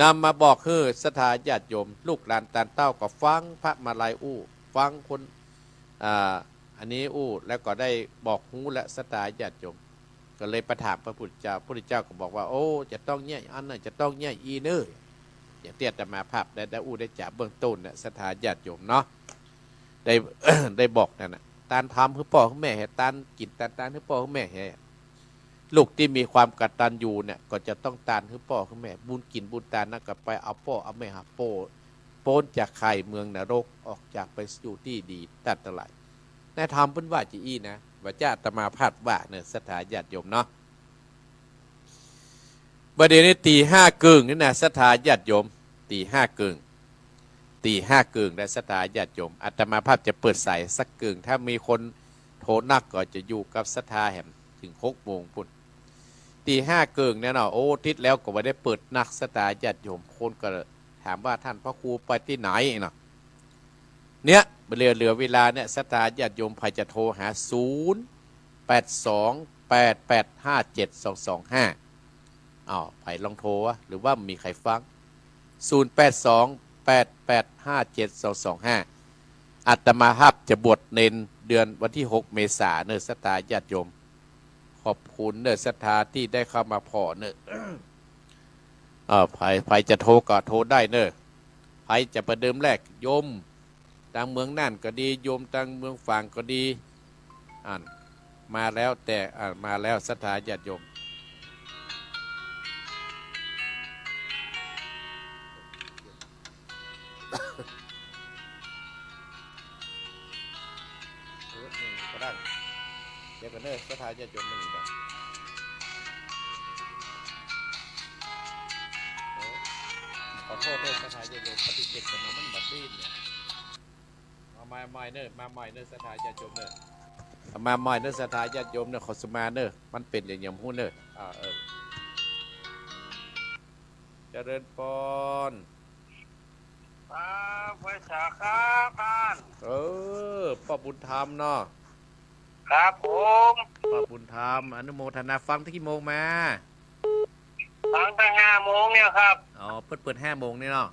นำมาบอกหื้อศรัทธาญาติโยม ลูกหลานต้านเต้าก็ฟังพระมาลัยอู้ ฟังคน อ่า อันนี้อู้ แล้วก็ได้บอกฮู้และศรัทธาญาติโยม ก็เลยไปถามพระพุทธเจ้า พระพุทธเจ้าก็บอกว่า โอ้ จะต้องเยียะอันนั้น จะต้องเยียะอี้เน่อ อย่างตี้อาตมาภาพได้ ได้อู้ได้จ๋าเบื้องต้นเนี่ย ศรัทธาญาติโยมเนาะ ได้ ได้บอกนั่นน่ะ ตานทำหื้อป้อหื้อแม่แห ตานกิ๋นตานตานหื้อป้อหื้อแม่แห ลูกตี้มีความกตัญญูเนี่ย ก็จะต้องตานหื้อป้อหื้อแม่ บุญกิ๋นบุญตานนั้นก็ไปเอาป้อเอาแม่หาโป้ ป๊นจากข่ายเมืองนรก ออกจากไปสู่ตี้ดี ต้านตังหลาย ในธรรมเปิ้นว่าจะอี้นะ บ่ใจ้อาตมาภาพว่าเน่อ ศรัทธาญาติโยมเนาะ บ่าเดี่ยวนี้ตี๋ห้าเกิ่งนี่นะ ศรัทธาญาติโยม ตี๋ห้าเกิ่ง ตี๋ห้าเกิ่งนะ ศรัทธาญาติโยม อาตมาภาพจะเปิดสายสักเกิ่ง ถ้ามีคนโทรนักก็จะอยู่กับศรัทธาแหมเถิงหกโมงปู๊น ตี๋ห้าเกิ่งเนี่ยเนาะ โอ้ อาทิตย์แล้วก็บ่ได้เปิดนัก ศรัทธาญาติโยม คนก็ถามว่าต้านพระครูไปตี้ไหนเนาะ เนี่ย เหลือ เหลือเวลาเนี่ย ศรัทธาญาติโยมใผจะโทรหา ศูนย์ แปด สอง แปด แปด ห้า เจ็ด สอง สอง ห้า อ้าว ใผลองโทรวะ หรือว่ามีใผฟัง ศูนย์ แปด สอง แปด แปด ห้า เจ็ด สอง สอง ห้า อาตมาภาพจะบวชเณรเดือนวันตี้หกเมษาเน่อ ศรัทธาญาติโยม ขอบคุณเน่อ ศรัทธาตี้ได้เข้ามาผ่อเน่อ เอ่อ ใผ ใผจะโทรก็โทรได้เน่อ ใผจะประเดิมแรก โยมตางเมืองน่านก็ดี โยมตางเมืองฝางก็ดี อัน มาแล้วแต่ อ่า มาแล้ว ศรัทธาญาติโยม เดี๋ยวก่อนเน่อ ศรัทธาญาติโยม หนึ่งก่อน โอ้ ขอโทษเน่อ ศรัทธาญาติโยม ปฏิเสธก่อนนะ มันบ่ดีเนี่ย เอามาใหม่เน่อ มาใหม่เน่อ ศรัทธาญาติโยมเน่อ เอามาใหม่เน่อ ศรัทธาญาติโยมเน่อ ขอสมาเน่อ มันเป๋นอย่างหยังฮู้เน่อ อ่า เออ เจริญปอน ครับ ไหว้สาครับต้าน เออ ป้อบุญธรรมเนาะ ครับผม ป้อบุญธรรม อนุโมทนา ฟังแต่กี่โมงมา ฟังแต่ห้าโมงเนี่ยครับ อ๋อ เปิ้นเปิดห้าโมงนี่เนาะ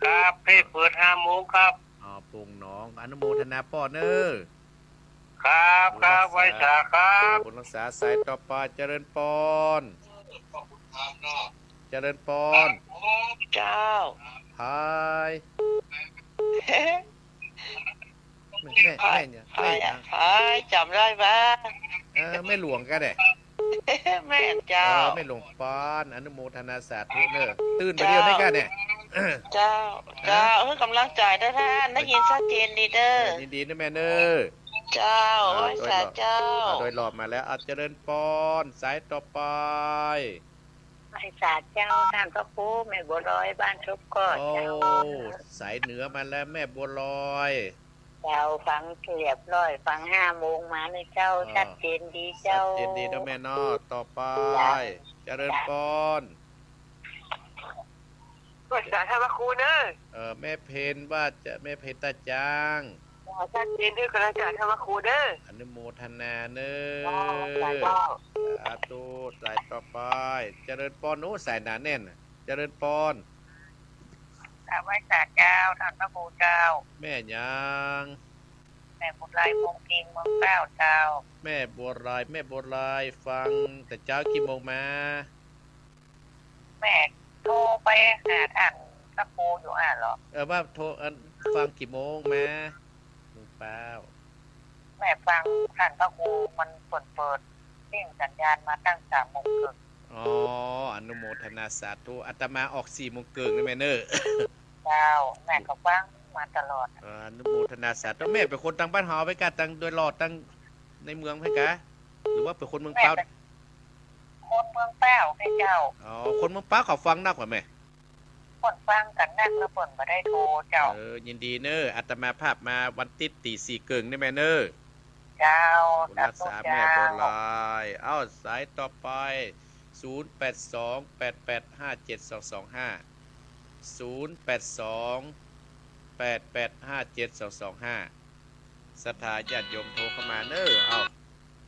ครับ เปิ้นเปิดห้าโมงครับ อ๋อ โป่งหนอง อนุโมทนาป้อเน่อ ครับ ครับ ไหว้สาครับ บุญรักษา สายต่อไป เจริญปอน เจริญปอน เจ้า พาย แม่ แม่ แม่เนี่ย พาย แม่ อะ พาย จ๋ำได้บ่า เออ แม่หลวงก็ได้ แม่นเจ้า เออ แม่หลวงปอน อนุโมทนาสาธุเน่อ ตื่นไปเดี๋ยวนี้ก็เนี่ย เจ้า เจ้า เออ หื้อก๋ำลังใจ๋เน่อต้าน ได้ยินชัดเจนดีเน่อ เออ ยินดีเน่อแม่เน่อ เจ้า เออ ไหว้สาเจ้า โดยรอบ อ่า โดยรอบมาแล้ว อ่ะ เจริญปอน สายต่อไป ไหว้สาเจ้า ต้านพระครู แม่บัวลอย บ้านทบก้อ โอ้ เจ้า สายเหนือมาแล้ว แม่บัวลอย เจ้า ฟังเรียบร้อย ฟังห้าโมงมานี่เจ้า อ๋อ ชัดเจนดีเจ้า ชัดเจนดีเนาะแม่เนาะ ต่อไป เจ้า เจริญปอน ไหว้สาต้านพระครูเน่อ เออ แม่เพ็ญว่าจะ แม่เพ็ญต้าจาง ขอชัดเจนด้วยกันนะจ๊ะ ต้านพระครูเน่อ อนุโมทนาเน่อ เจ้า สาธุ สายต่อไป เจริญปอน โอ้ สายหนาแน่น เจริญปอน กราบไหว้สาเจ้า ต้านพระครูเจ้า แม่หยัง แม่บัวลอย เมืองพิง เมืองเกล้าเจ้า แม่บัวลอย แม่บัวลอย ฟังแต่เจ๊ากี่โมงมา แม่โทรไปหาต้านพระครูอยู่อ่ะเหรอ เออ ว่าโทร อัน ฟังกี่โมงมา ลุงเป้า แม่ฟังต้านพระครูมันเปิด เปิดเร่งสัญญาณมาตั้งสามโมงเกิ่ง อ๋อ อนุโมทนาสาธุ อาตมาออกสี่โมงเกิ่งนะแม่เน่อ เจ้า แม่ก็ฟังมาตลอด เออ อนุโมทนาสาธุ แม่เป๋นคนตางบ้านเฮาไปกะ ตางโดยรอบ ตางในเมืองไปกะ หรือว่าเป๋นคนเมืองเป้า แม่เป๋น ค คนเมืองป๊าวแม่เจ้า อ๋อ คนเมืองป๊าวเขาฟังนักบ่แม่ เปิ้นฟังกั๋นนัก แล้วเปิ้นบ่ได้โทรเจ้า เออ ยินดีเน่อ อาตมาภาพมาวันติ๊ดตี๋สี่เกิ่งนี่แม่เน่อ เจ้า บุญรักษา สาธุเจ้า แม่บัวลอย เอ้า สายต่อไป ศูนย์แปดสอง แปดแปดห้าเจ็ดสองสองห้า ศูนย์แปดสอง แปดแปดห้าเจ็ดสองสองห้า ศรัทธาญาติโยมโทรเข้ามาเน่อ เอ้า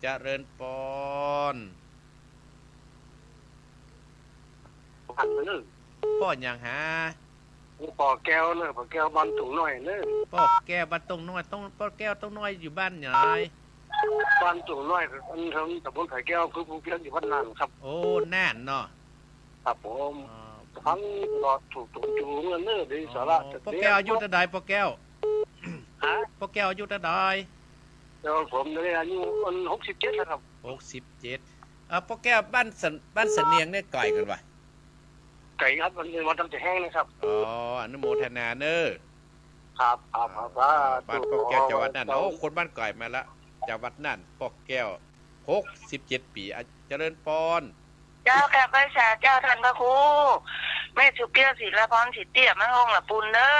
เจริญปอน ผ่านไปเน่อ ป้อหยังหา ป้อแก้วเน่อ ป้อแก้วบ้านตุงน้อยเน่อ ป้อแก้วบ้านตุงน้อย ตุง ป้อแก้วตุงน้อยอยู่บ้านไหน บ้านตุงน้อย อันทางตำบลไผ่แก้ว อำเภอภูเพียง อยู่บ้านน่านครับ โอ้ น่านเนาะ ครับผม อ๋อ ฟังตลอด ถูก ถูก ถูกเงินเน่อ ดีสาระ อ๋อ ป้อแก้วอายุเต้าใดป้อแก้ว ฮะ ป้อแก้วอายุเต้าใด เดี๋ยวผมนี่อายุมันหกสิบเจ็ดแล้วครับ หกสิบเจ็ด เอ่อ ป้อแก้วบ้านสะ บ้านสะเนียงเนี่ยไก๋กั๋นบ่ ไก๋ครับ มัน มันต้องจะแห้งนะครับ อ๋อ อนุโมทนาเน่อ ครับ ครับ ครับ อ๋อ สาธุ บ้านป้อแก้วจังหวัดน่าน โอ้ คนบ้านไก๋มาละ จังหวัดน่าน ป้อแก้ว หกสิบเจ็ดปี๋ อ่ะ เจริญปอน เจ้า กราบไหว้สาเจ้าต้านพระครู แม่สุเปี้ยว ศิลาพร ศรีเตี้ย มาฮ่องละปูนเน่อ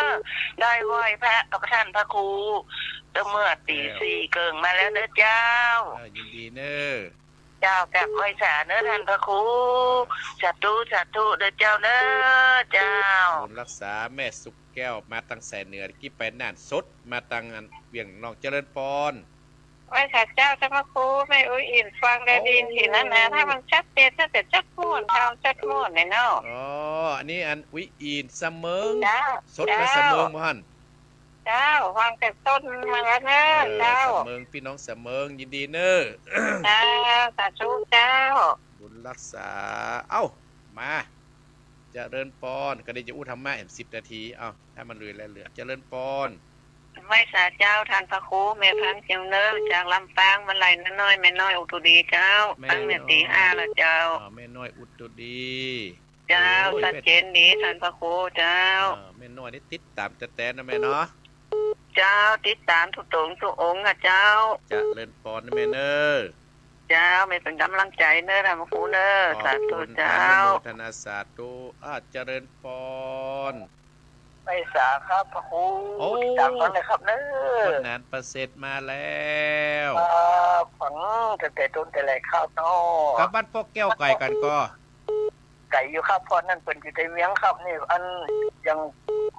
ได้ไหว้พระกับต้านพระครู เมื่อตี๋สี่เกิ่งมาแล้วเน่อเจ้า เออ ยินดีเน่อ เจ้า กราบไหว้สาเน่อต้านพระครู สาธุ สาธุเน่อเจ้าเน่อ เจ้า บุญรักษา แม่สุแก้ว มาตังแสนเหนือ กี้ไปน่านสด มาตังอันเวียงน้อง เจริญปอน ไหว้สาเจ้าต้านพระครู แม่อุ๊ยอิ่นฟังได้ดี เอ้า ทีนั้นนะ ถ้ามันชัดเจน ถ้าจะชัดม่วน ถ้ามันชัดม่วนเนี่ยเนาะ อ๋อ อันนี้อันอุ๊ยอิ่นสะเมิง เจ้า สดมา เจ้า สะเมิงบ่หั้น เจ้า ฟังแต่ต้นมาแล้วเน่อ เออ เจ้า สะเมิง ปี้น้องสะเมิง ยินดีเน่อ เจ้า สาธุเจ้า บุญรักษา เอ้า มา เจริญปอน ก็ได้จะอู้ธรรมะแหมสิบนาที เอ้า ถ้ามันเหลือแล้วเหลือ เจริญปอน ไหว้สาเจ้าต้านพระครู แม่พันเจียวเน่อ จากลำปาง มาลัยน้อย แม่น้อยอุตตุดีเจ้า แม่น้อย ตั้งแต่ตี๋ห้าแล้วเจ้า อ๋อ แม่น้อยอุตตุดี เจ้า โอ้ย ชัดเจนดีต้านพระครูเจ้า อ่า แม่น้อยนี่ติดต๋ามแต๊ๆ นะแม่เนาะ เจ้า ติดต๋ามทุกองค์ ทุกองค์อะเจ้า เจริญปอนนะแม่เน่อ เจ้า แม่เป๋นก๋ำลังใจ๋เน่อต้านพระครูเน่อ ขอบคุณ สาธุเจ้า อนุโมทนาสาธุ อ่า เจริญปอน ไหว้สาครับพระครู โอ้ ติดต๋ามตลอดเลยครับเน่อ คนหนานประเสริฐมาแล้ว ครับ ฟังตั้งแต่ต้นแต่แรกครับเนาะ กับบ้านป้อแก้วไก๋กั๋นก่อ ไก๋อยู่ครับ เพราะนั้นเปิ้นอยู่ในเวียงครับ นี่อันยัง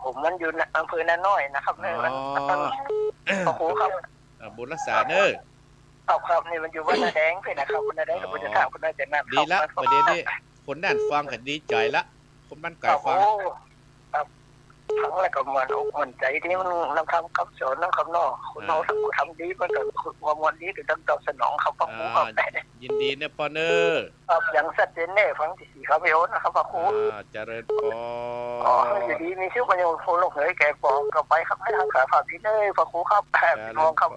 ผมมันอยู่ในอำเภอนาน้อยนะครับ อ๋อ อัน พระครูครับ อ่า บุญรักษาเน่อ ครับ ครับ นี่มันอยู่บ้านนาแดงเพื่อนนะครับ บ้านนาแดง อ๋อ ตำบลจะท่า บ้านนาจะนา ดีละ ครับ ประเดี๋ยวนี้คนน่านฟังก็ดีใจ๋ละ คนบ้านไก๋ฟัง ครับ โอ้ ครับ ฟังแล้วก็ม่วนอกม่วนใจ๋ ตี้มันนำธรรมคำสอนนะครับเนาะ คนเฮา อ่า ทำ ทำดีมันก็ว่าม่วนดี ก็ต้องตอบสนองครับ พระครูครับ อ่า ยินดีเน่อปอนเน่อ ครับ อย่างชัดเจนแน่ ฟังตี้สี่ครับ โยนนะครับ พระครู อ่า เจริญปอน ขอหื้ออยู่ดีมีสุข มันยังคงลงเหยแก่ปองกลับไปครับ ให้ทางสายภาพดีเน่อ พระครูครับ เจริญปอน พี่น้องครับ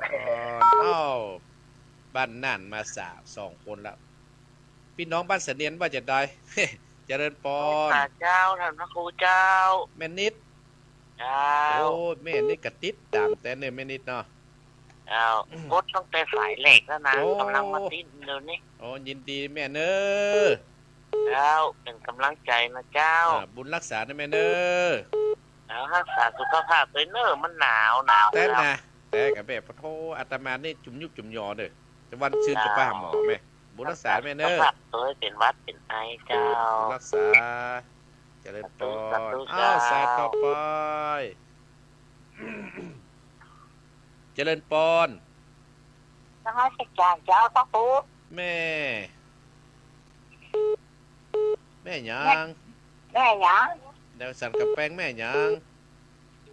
เอ้า บ้านน่านมาสาม สองคนละ ปี้น้องบ้านสะเนียงว่าจะใด เจริญปอน สาเจ้า ต้านพระครูเจ้า แม่นิด เจ้า โอ้ แม่นิดก็ติดต๋ามแต๊เน่อ แม่นิดเนาะ เจ้า อืม กดตั้งแต่สายแรกแล้วนะ โอ้ ก๋ำลังมาติดเดี๋ยวนี้ โอ้ ยินดีแม่เน่อ เจ้า เป๋นก๋ำลังใจ๋นะเจ้า อ่า บุญรักษานะแม่เน่อ เจ้า รักษาสุขภาพตวยเน่อ มันหนาว หนาว แต๊นะ แต๊กับแม่ ปะโธ่ อาตมานี่จุ่มยุบจุ่มยอเน่อ แต่วันซืนก็ไปหาหมอแม่ บุญรักษาแม่เน่อ รักษาสุขภาพตวย เป๋นหวัดเป๋นไอเจ้า บุญรักษา เจริญปอน สาธุ สาธุ อ้าว เจ้า สายต่อไป เจริญปอน นมัสก๋านเจ้าพระครู แม่ แม่หยัง แม่ แม่หยัง เดี๋ยวสันกำแปงแม่หยัง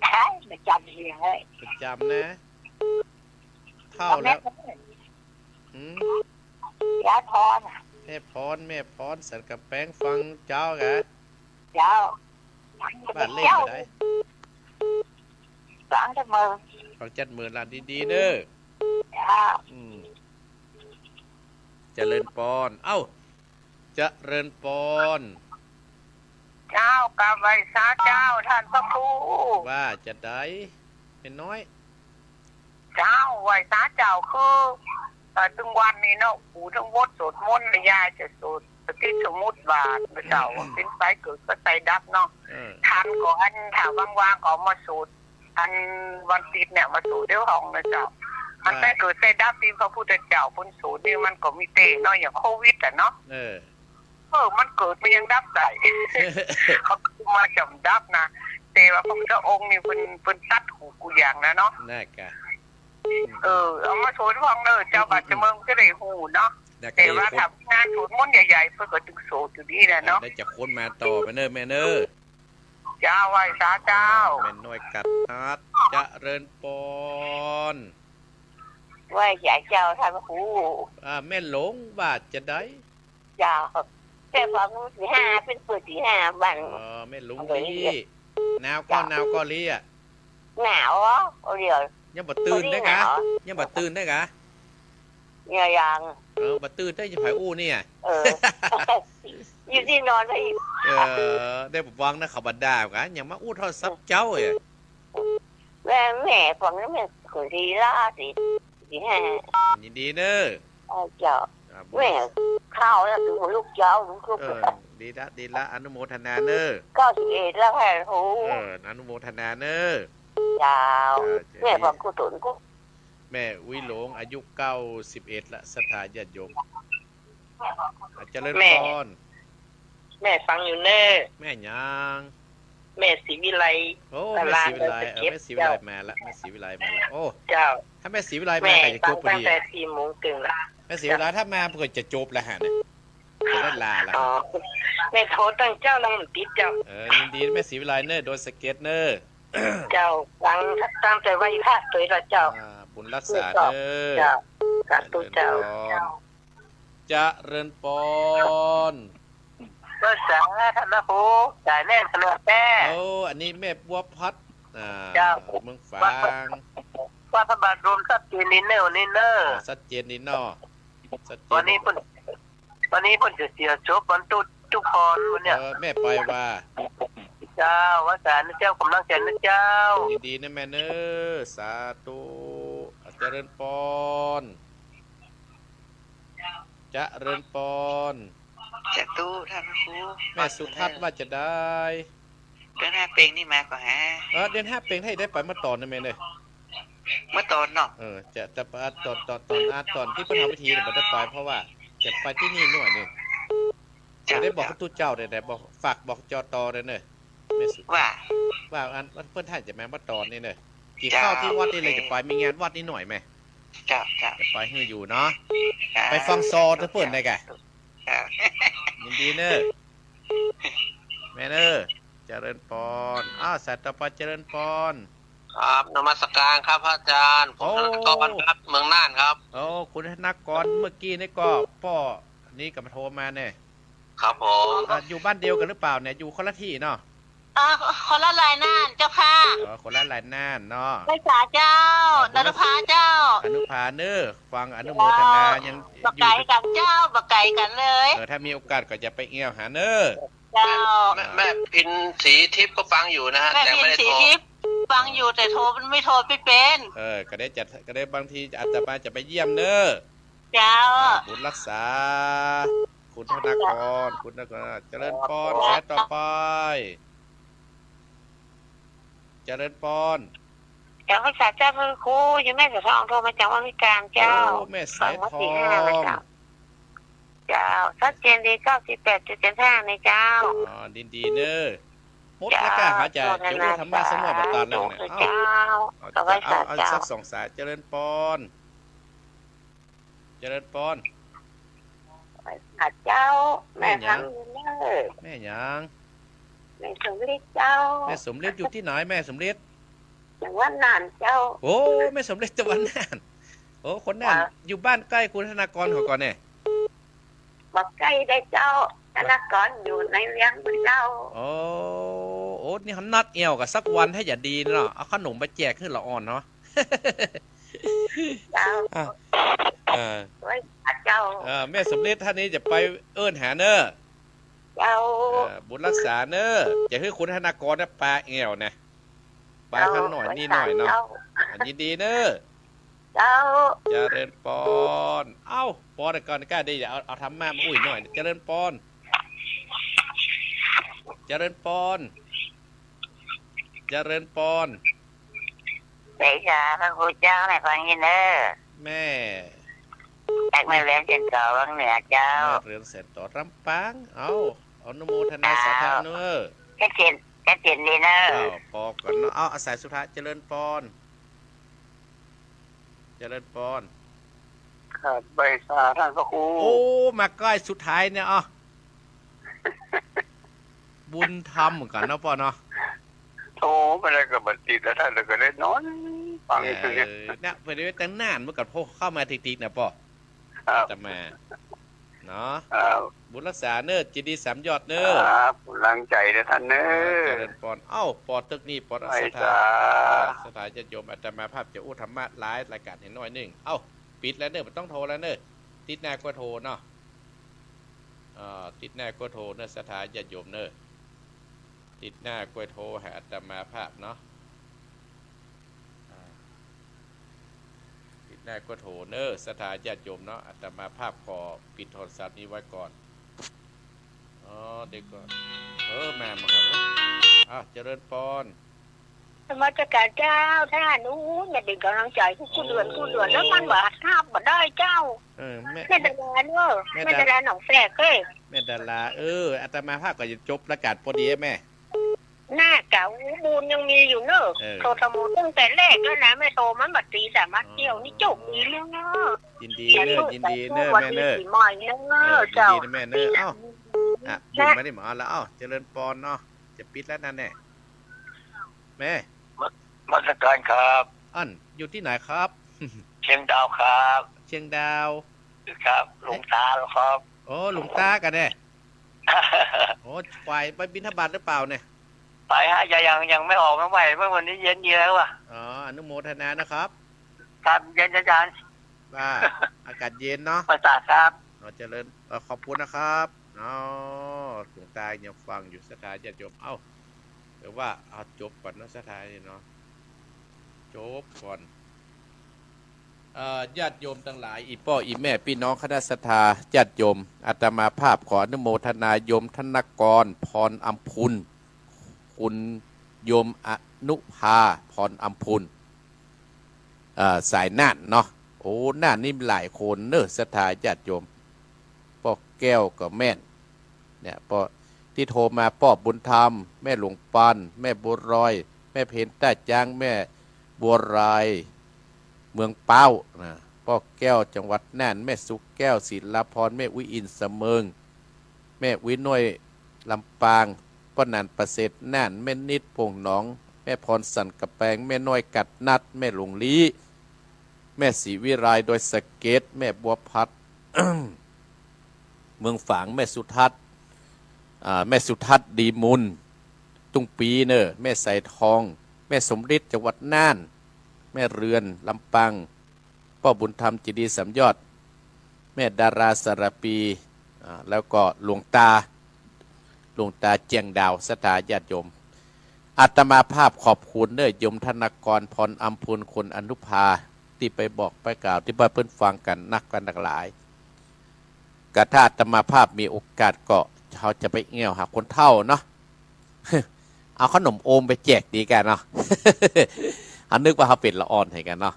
ใช่ ประจ๋ำเสียงเลย ประจ๋ำนะ เฒ่าแล้ว แม่ หืม ยายพร แม่พร แม่พร สันกำแปงฟังเจ้ากะ เจ้า บ้านเลขเต้าใด ฟังจัดเมิง ฟังจัดเมิงละดีๆ เน่อ เจ้า อืม เจริญปอน เอ้า เจริญปอน เจ้า กราบไหว้สาเจ้า ต้านพระครู ว่าจะใด แม่น้อย เจ้า ไหว้สาเจ้าคือ เอ่อ ตึงวันนี้เนาะ ปู่ตึงบทสวดมนต์ ยายจะสวด ตี้สมมุติว่าเจ้า เป๋นไฟเกิดก็ใส่ดับเนาะ เออ ต้านก็อันถ้าว่างๆ ก็เอามาสูด อันวันติดเนี่ยมาสูดในห้องนะเจ้า อัน อ่า ไฟเกิดใส่ดับตี้พระพุทธเจ้าเปิ้นสูดนี่มันก็มีเต๊เนาะ อย่างโควิดอะเนาะ เออ เออ มันเกิดมันยังดับได้ เขาก็มาจ๋ำดับนะ แต่ว่าพระพุทธองค์นี่เปิ้น เปิ้นตัดกู้อย่างนะเนาะ นั่นกะ เออ เอามาสูดพ่องเน่อเจ้า อืม บ้านเจ้าเมืองจะได้ฮู้เนาะ แต่ว่าถ้างานสวดมนต์ใหญ่ๆ เปิ้นก็ตึงสูดอยู่นี่แหละเนาะ เออ ได้จะค้นมาต่อไปเน่อแม่เน่อ เจ้า ไหว้สาเจ้า แม่น้อยกัดฮัด เจริญปอน ไหว้สาเจ้าต้านครู อ่า แม่หลงว่าจะใด เจ้า แต่พอมีสี่ห้า เปิ้นเปิดสี่ห้าวัน อ๋อ แม่หลงลี้ หนาวก็ เจ้า หนาวก็ลี้อะ หนาวเหรอ โอ้ เดี๋ยว ยังบ่ตื่นได้กะ บ่ได้หนาว ยังบ่ตื่นได้กะ เนี่ยยัง เออ บ่ตื่นได้จะไผอู้เนี่ย เออ อยู่ตี้นอนไปอีก เออ ได้บ่ฟังนะ เขาบ่ด่ากะ ยังมาอู้โทรศัพท์เจ้าเอ้ย แม่ แม่ฟังแล้วแม่ก็ดีละสิ สี่ห้า ยินดีเน่อ เออ เจ้า อ่า บุญ แม่เข้าแล้ว ลูกเจ้า ลูก เออ ดีละ ดีละ อนุโมทนาเน่อ เก้าสิบเอ็ดแล้วค่ะ โห เออ อนุโมทนาเน่อ เจ้า เออ แม่ ดี ฟังกุศลกุ แม่อุ๊ยหลง อายุเก้าสิบเอ็ดละ ศรัทธาญาติโยม อ่ะ เจริญปอน แม่ฟังอยู่เน่อ แม่หยัง แม่ศรีวิไล โอ้ แม่ศรีวิไล เออ แม่ศรีวิไลมาละ แม่ศรีวิไลมาละ โอ้ เจ้า ถ้าแม่ศรีวิไลมาก็จะจบพอดี แม่ฟังตั้งแต่สี่โมงเถิงละ แม่ศรีวิไลถ้ามาก็จะจบแล้วฮะเนี่ย จะได้ลาละ อ๋อ แม่โทรตั้งเจ๊าแล้วมันติดเจ้า เออ ยินดีแม่ศรีวิไลเน่อ โดนสะเก็ดเน่อ เจ้า ฟังตั้งแต่ไหว้พระตวยละเจ้า อ่า บุญรักษาเน่อ เจ้า สาธุเจ้า เจริญปอน เจริญปอน ภาษาท่านนะครู จ่ายแน่นขนาดแน่ โอ้ อันนี้แม่บัวพัด อ่า เจ้า เมืองฝาง วัดพระบาทรวมชัดเจนดีเน่อ วันนี้เน่อ อ๋อ ชัดเจนดีเนาะ ชัดเจน วันนี้เปิ้น วันนี้เปิ้นจะเสียศพวันตุ๊ด ตุ๊กพรวันเนี่ย เออ แม่ไปว่า เจ้า ว่าสาธุนะเจ้า กำลังใจนะเจ้า ยินดีนะแม่เน่อ สาธุ เจริญปอน เจริญปอน สาธุท่านครู แม่สุทัศน์ว่าจะใด เดือนห้าเป็งนี่มาก่อหา เออ เดือนห้าเป็งถ้าได้ไปเมื่อตอนนะแม่เน่อ เมื่อตอนเนาะ เออ จะ จะไปตอน ตอน ตอน อ่ะ ตอนตี้เปิ้นทำพิธีเนี่ยบ่ได้ไป เพราะว่าจะไปตี้นี่หน่อยนึ่ง เจ้า จะได้บอกพระตุ๊เจ้าได้ ได้บอก ฝากบอกจอตอได้เน่อ แม่สุทัศน์ ว่า ว่าอันเปิ้นท่านจะมาเมื่อตอนนี่เน่อ กิ๋นข้าวตี้วัดนี่เลย เจ้า จะไปมีงานวัดนี่หน่อยแม่ เจ้า เจ้า จะไปหื้ออยู่เนาะ เจ้า ไปฟังซอตะเปิ้นได้กะ เจ้า ยินดีเน่อ แม่เน่อ เจริญปอน อ้าว สายต่อไปเจริญปอน ครับ นมัสการครับพระอาจารย์ ผม โอ้ ธนกรครับ เมืองน่านครับ โอ้ คุณธนกร เมื่อกี้นี่ก็ป้อนี่ก็มาโทรมาเนี่ย ครับผม อ่ะ อยู่บ้านเดียวกั๋นหรือเปล่าเนี่ย อยู่คนละตี้เนาะ อ่า คนละลายน่านเจ้าค่ะ อ๋อ คนละลายน่านเนาะ ไหว้สาเจ้า อ่า อนุภาเจ้า อนุภาเน่อ ฟังอนุโมทนา เจ้า ยัง บ่ไก๋กั๋นเจ้า บ่ไก๋กั๋นเลย เออ ถ้ามีโอกาสก็จะไปเอี่ยวหาเน่อ เจ้า แม่ แม่พินศรีทิพย์ก็ฟังอยู่นะฮะ แม่พินศรีทิพย์ แต่ไม่ได้โทร ฟังอยู่ แต่โทรมันไม่ โทรไม่เป็น เออ ก็ได้จะ ก็ได้บางทีอาตมาจะไปเยี่ยมเน่อ เจ้า อ่า บุญรักษา คุณธนกร คุณธนกร เจริญปอน สายต่อไป เจริญปอน เจ้า ไหว้สาเจ้าพระครู อยู่แม่สายทอง โทรมาจากวังวิจารณ์เจ้า โอ้ แม่สายทอง สองสี่ห้านะเจ้า เจ้า ชัดเจนดี เก้าสิบแปดจุดเจ็ดห้า นะเจ้า อ๋อ ยินดีเน่อ หมดแล้วกะ เจ้า หาจะ โมทนา จะอู้ธรรมะสักหน่อย สาธุ บ่ตันแล้วเนี่ย เจ้า เอ้า เอา เอาไว้ จะเอา สาธุ เอาอีกสักสองสาย เจริญปอน เจริญปอน ไหว้สาเจ้า แม่หยัง แม่ฟังอยู่เน่อ แม่หยัง แม่สมฤทธิ์เจ้า แม่สมฤทธิ์อยู่ตี้ไหน แม่สมฤทธิ์ จังหวัดน่านเจ้า โอ้ แม่สมฤทธิ์จังหวัดน่าน โอ้ คนน่าน เจ้า อยู่บ้านใก้คุณธนกรเขาก่อเนี่ย บ่ใก้ได้เจ้า ธนกรอยู่ในเวียงพุ้นเจ้า โอ้ โอ้ นี่หำนัดเอี่ยวกั๋นสักวันถ้าจะดีเนาะ เอาขนมไปแจกหื้อละอ่อนเนาะ เจ้า อ่ะ เออ ไหว้สาเจ้า เออ แม่สมฤทธิ์ท่านนี้จะไปเอิ้นหาเน่อ เจ้า เออ บุญรักษาเน่อ จะหื้อคุณธนกรน่ะปาแอ่วนะ ปา เจ้า หันหน่อย ไหว้ นี่หน่อยเนาะ สาเจ้า อันนี้ดีเน่อ เจ้า เจริญปอน เอ้า ปอนก่อนก้า เดี๋ยวเอา เอาธรรมะมาอู้อีกหน่อย เจริญปอน เจริญปอน เจริญปอน ไหว้สาพระครูเจ้า แม่ฟังอยู่เน่อ แม่ จากแม่เรือนแสนต่อวังเหนือเจ้า แม่เรือนแสนต่อลำปาง เอ้า อนุโมทนาสาธุเน่อ เจ้า ชัดเจน ชัดเจนดีเน่อ เอ้า ปอก่อนเนาะ เอ้า อาสายสุดท้าย เจริญปอน เจริญปอน ครับ ไหว้สาท่านพระครู โอ้ มาใก้สุดท้ายเนี่ย อ้อ บุญธรรมเหมือนกั๋นเนาะป้อเนาะ โทรไปแล้วก็บ่ติดแล้ว ท่านก็เลยนอนฟังอยู่ตรงเนี้ย เออ เนี่ย ไปดูตั้งนานเหมือนกั๋น พอเข้ามาติดๆ นะป้อ ครับ อาตมา เนาะ ครับ บุญรักษาเน่อ เจดีย์สามยอดเน่อ ครับ กำลังใจ๋นะท่านเน่อ เออ เจริญปอน เอ้า ปอตึกนี่ ปอรักษา ไหว้สา ศรัทธาญาติโยม อาตมาภาพจะอู้ธรรมะหลายรายก๋านให้หน้อยนึ่ง เอ้า ปิดแล้วเน่อ บ่ต้องโทรแล้วเน่อ ติดหน้าก็โทรเนาะ เอ่อ ติดหน้าก็โทรเน่อ ศรัทธาญาติโยมเน่อ ติดหน้าก็โทรหาอาตมาภาพเนาะ อ่า ติดหน้าก็โทรเน่อ ศรัทธาญาติโยมเนาะ อาตมาภาพขอปิดโทรศัพท์นี้ไว้ก่อน อ๋อ เดี๋ยวก่อน เออ มา มาครับ อ้าว เจริญปอน นมัสการเจ้าท่าน อู้ มาเป๋นก๋ำลังใจ๋กู้ กู้เดือน กู้เดือน แล้วมันบ่ฮับบ่ได้เจ้า เออ แม่ แม่ดาราเน่อ แม่ดา แม่ดาราหนองแฝกเอ้ย แม่ดารา เออ อาตมาภาพก็จะจบรายก๋านปอดีแม่ น่าเก๋า อู้ บุญยังมีอยู่เน่อ เออ โทรทำบุญตั้งแต่แรกแล้วนะ แม่โทรมาบัดนี้ สามารถเที่ยวนี่ อ๋อ โจคดีเน่อ ยินดีเน่อ ยินดีเน่อ แม่เน่อ สวัสดีปีใหม่เน่อ เออ เจ้า ยินดีเน่อแม่เน่อ เอ้า อ่ะ บุญมานี่หมอแล้ว เอ้า เจริญปอนเนาะ จะปิดแล้วนั่นแน่ แม่ นมัสการครับ อัน อยู่ตี้ไหนครับ เชียงดาวครับ เชียงดาว ครับ หลวงตาเหรอครับ โอ้ หลวงตากั๋นแน่ โอ้ ฝ่ายไปบิณฑบาตหรือเปล่าเนี่ย ไปฮะ ยัง ยัง ยังไม่ออก ไม่ไหว เมื่อวันนี้เย็นดีแล้วอะ อ๋อ อนุโมทนานะครับ ครับ เย็นอาจารย์ ว่า อากาศเย็นเนาะ ประสาทครับ อ๋อ เจริญ เอ่อ ขอบคุณนะครับ อ๋อ หลวงตายังฟังอยู่ ศรัทธาญาติโยม เอ้า แต่ว่าเอาจบก่อนเนาะ ศรัทธาเนาะ จบก่อน เอ่อ ญาติโยมตังหลาย อี่ป้ออี่แม่ ปี้น้องคณะศรัทธาญาติโยม อาตมาภาพขออนุโมทนาโยมธนกร พรอำพุน คุณโยมอนุภา พรอำพุน เอ่อ สายน่านเนาะ โอ้ น่านนี่มีหลายคนเน่อ ศรัทธาญาติโยม ป้อแก้วก็แม่น เนี่ย ป้อ ตี้โทรมา ป้อบุญธรรม แม่หลวงปัน แม่บัวลอย แม่เพ็ญต้าจ๊าง แม่บัวลอย เมืองเป๊านะ ป้อแก้วจังหวัดน่าน แม่สุแก้ว ศิลาพร แม่อุ๊ย อินสะเมิง แม่อุ๊ยน้อย ลำปาง ป้อหนาน ประเสริฐน่าน แม่นิด โป่งหนอง แม่พร สันกำแปง แม่น้อย กัดนัด แม่หลวงลี้ แม่ศรีวิไล ดอยสะเก็ด แม่บัวพัด เมืองฝาง แม่สุทัศน์ อ่า แม่สุทัศน์ ดีมูล ตุ้งปีเน่อ แม่สายทอง แม่สมฤทธิ์ จังหวัดน่าน แม่เรือน ลำปาง ป้อบุญธรรม เจดีย์สามยอด แม่ดารา สระปี อ่า แล้วก็หลวงตา หลวงตาเจียงดาว ศรัทธาญาติโยม อาตมาภาพขอบคุณเน่อ โยมธนกร พรอำพุน คุณอนุภา ตี้ไปบอกไปกล่าว ตี้ไปเปิ้นฟังกั๋นนักกั๋นหลากหลาย กะถ้าอาตมาภาพมีโอกาสก็ เฮาจะไปแอ่วหาคนเฒ่าเนาะ เอาขนมโอมไปแจกดีกว่าเนาะ เฮานึกว่าเฮาเป๋นละอ่อนหื้อกั๋นเนาะ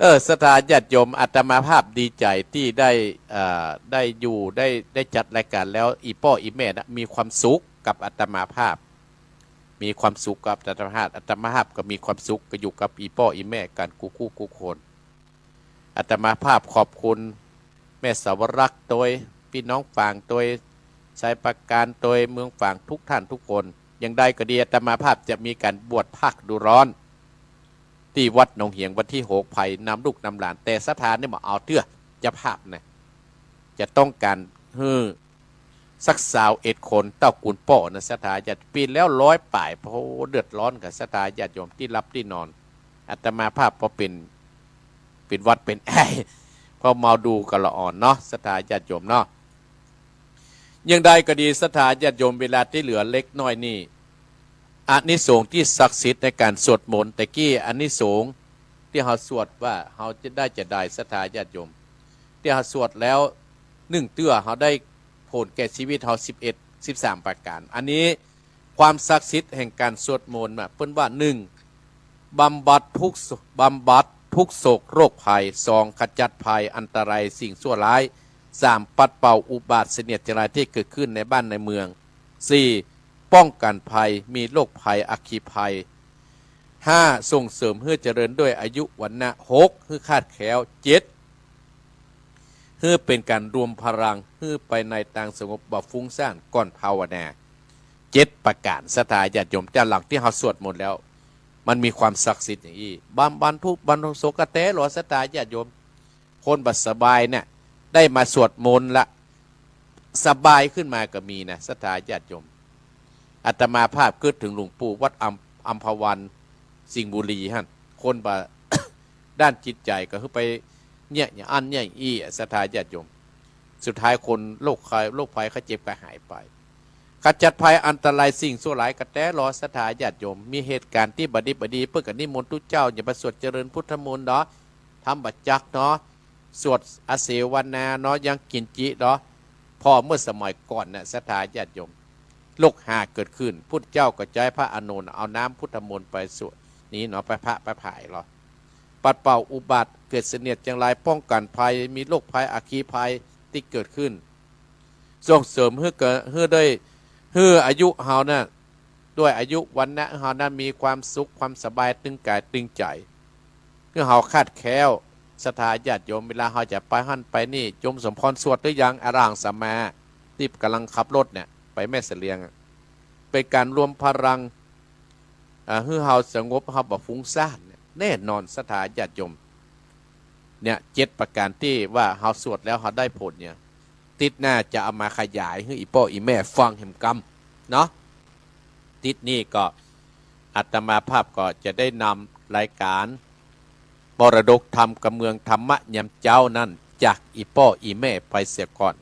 เออ ศรัทธาญาติโยม อาตมาภาพดีใจ๋ตี้ได้ เอ่อ ได้อยู่ ได้ ได้จัดรายก๋านแล้ว อี่ป้ออี่แม่นะ มีความสุขกับอาตมาภาพ มีความสุขกับอาตมาภาพ อาตมาภาพก็มีความสุขก็อยู่กับอี่ป้ออี่แม่กั๋นกู้กู้กู้คน อาตมาภาพขอบคุณแม่สาวรักษ์ตวย ปี้น้องฝางตวย ชัยปราการตวย เมืองฝางทุกท่านทุกคน อย่างใดก็ดี อาตมาภาพจะมีก๋านบวชภาคฤดูร้อน ตี้วัดหนองเหียงวันตี้หก ใผนำลูกนำหลาน แต่ศรัทธานี่บ่เอาเตื้อ เจ้าภาพนะ จะต้องก๋านหื้อสักซาวเอ็ดคน เต้ากูลป้อนะ ศรัทธาญาติ ปีแล้วร้อยป๋าย โอ้ เดือดร้อนกับศรัทธาญาติโยมตี้หลับตี้นอน อาตมาภาพพอเป๋น เป๋นหวัดเป๋นไอ พอเมาดูก็ละอ่อนเนาะ ศรัทธาญาติโยมเนาะ อย่างใดก็ดี ศรัทธาญาติโยม เวลาตี้เหลือเล็กน้อยนี่ อานิสงส์ตี้ศักดิ์สิทธิ์ในก๋านสวดมนต์ แต่กี้อานิสงส์ ตี้เฮาสวดว่าเฮาจะได้จะได้ ศรัทธาญาติโยม ตี้เฮาสวดแล้วหนึ่งเตื้อเฮาได้ผลแก่ชีวิตเฮาสิบเอ็ด สิบสามประก๋าน อันนี้ความศักดิ์สิทธิ์แห่งก๋านสวดมนต์น่ะ เปิ้นว่า หนึ่ง บำบัดทุกข์ บำบัดทุกข์โศกโรคภัย สอง ขจัดภัยอันตรายสิ่งชั่วร้าย สาม ปัดเป่าอุบาทเสนียดจัญไรตี้เกิดขึ้นในบ้านในเมือง สี่ ป้องกั๋นภัย มีโรคภัย อัคคีภัย ห้า ส่งเสริมหื้อเจริญด้วยอายุวรรณะ หก หื้อคลาดแคล้ว เจ็ด หื้อเป๋นก๋านรวมพลัง หื้อไปในตางสงบบ่ฟุ้งซ่านก่อนภาวนา เจ็ดประก๋าน ศรัทธาญาติโยม จากหลังตี้เฮาสวดมนต์แล้ว มันมีความศักดิ์สิทธิ์อย่างอี้ บำบัดทุกข์บรรเทาโศก กระแตหลอ ศรัทธาญาติโยม คนบ่สบายเนี่ย ได้มาสวดมนต์ละ สบายขึ้นมาก็มีนะ ศรัทธาญาติโยม อาตมาภาพกึ๊ดเถิงหลวงปู่วัดอัม อัมพวัน สิงห์บุรีหั้น คนบ่ ด้านจิตใจ๋ก็คือไปเนี่ย อย่างอั้นเนี่ยอี้ ศรัทธาญาติโยม สุดท้ายคนโรคไข้ โรคภัยไข้เจ็บก็หายไป ขจัดภัยอันตรายสิ่งชั่วร้าย กระแตหลอ ศรัทธาญาติโยม มีเหตุก๋ารณ์ตี้บ่ดีบ่ดี เปิ้นก็นิมนต์ตุ๊เจ้า อย่าไปสวดเจริญพุทธมนต์เนาะ ธรรมจักรเนาะ สวดอเสวนาเนาะ ยังกิญจิเนาะ เพราะเมื่อสมัยก่อนน่ะ ศรัทธาญาติโยม โรคหาเกิดขึ้น พุทธเจ้าก็ใจ๊พระอานนท์เอาน้ำพุทธมนต์ไปสวดนี้เนาะ ไปพระไปผายเนาะ ปัดเป่าอุบาทเกิดเสนียดจัญไร ป้องกั๋นภัย มีโรคภัยอัคคีภัยตี้เกิดขึ้น ส่งเสริมหื้อเกิด หื้อได้ หื้ออายุเฮาน่ะ ด้วยอายุวรรณะเฮานั้นมีความสุขความสบายตึงก๋ายตึงใจ๋ หื้อเฮาคลาดแคล้ว ศรัทธาญาติโยม เวลาเฮาจะไปหั้นไปนี่ โยมสมภรณ์สวดหรือยัง อรหังสัมมา ตี้ก่ำลังขับรถเนี่ย ไปแม่เสลียงอะ เป๋นก๋านรวมพลัง อ่า หื้อเฮาสงบ เฮาบ่ฟุ้งซ่านเนี่ย แน่นอน ศรัทธาญาติโยม เนี่ย เจ็ดประก๋านตี้ว่าเฮาสวดแล้วเฮาได้ผลเนี่ย ติ๊ดหน้าจะเอามาขยายหื้ออี่ป้ออี่แม่ฟังแหมกำเนาะ ติ๊ดนี้ก็อาตมาภาพก็จะได้นำรายก๋านมรดกธรรมกำเมืองธรรมะยามเจ๊านั้น จากอี่ป้ออี่แม่ไปเสียก่อน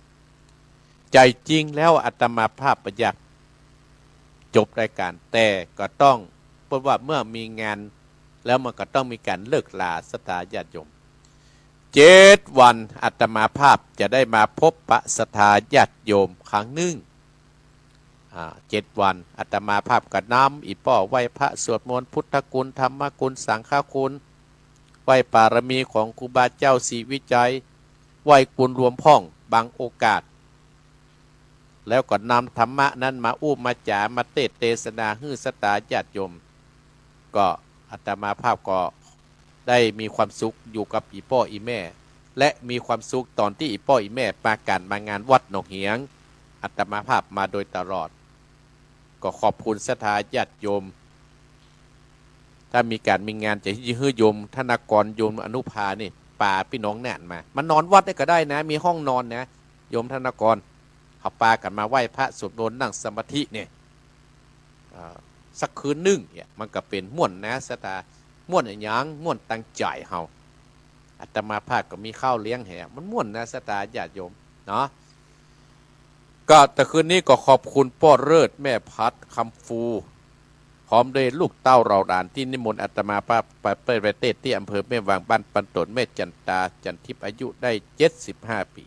ใจ๋จริงแล้วอาตมาภาพบ่อยากจบรายก๋าน แต่ก็ต้อง เปิ้นว่าเมื่อมีงานแล้วมันก็ต้องมีก๋านเลิกลา ศรัทธาญาติโยม เจ็ดวันอาตมาภาพจะได้มาพบปะศรัทธาญาติโยมครั้งนึ่ง อ่า เจ็ดวันอาตมาภาพก็นำอี่ป้อไหว้พระสวดมนต์พุทธคุณ ธรรมคุณ สังฆคุณ ไหว้ปารมีของครูบาเจ้าศรีวิชัย ไหว้คุณหลวงพ่องบางโอกาส แล้วก็นำธรรมะนั้นมาอู้มาจ๋า มาเตสน์เตสนาหื้อศรัทธาญาติโยม ก็อาตมาภาพก็ได้มีความสุขอยู่กับอี่ป้ออี่แม่ และมีความสุขต๋อนตี้อี่ป้ออี่แม่มาก๋านมางานวัดหนองเหียง อาตมาภาพมาโดยตลอด ก็ขอบคุณศรัทธาญาติโยม ถ้ามีก๋านมีงานจะหื้อโยมธนกร โยมอนุภานี่ ปาปี้น้องแหน่นมา มานอนวัดได้ก็ได้นะ มีห้องนอนนะ โยมธนกร เขาปากั๋นมาไหว้พระสวดมนต์นั่งสมาธิเนี่ย อ่า สักคืนนึ่งเนี่ย มันก็เป๋นม่วนนะ ศรัทธา ม่วนอะหยัง ม่วนตางใจ๋เฮา อาตมาภาพก็มีข้าวเลี้ยงแหม มันม่วนนะ ศรัทธาญาติโยมเนาะ ก็ตะคืนนี้ก็ขอบคุณป้อเลิศ แม่พัด คำฟู พร้อมด้วยลูกเต้าเหล่าหลานตี้นิมนต์อาตมาภาพไป ไป ไปเตสน์ตี้อำเภอแม่วาง บ้านปันตน แม่จันตา จันทิพย์ อายุได้เจ็ดสิบห้าปี๋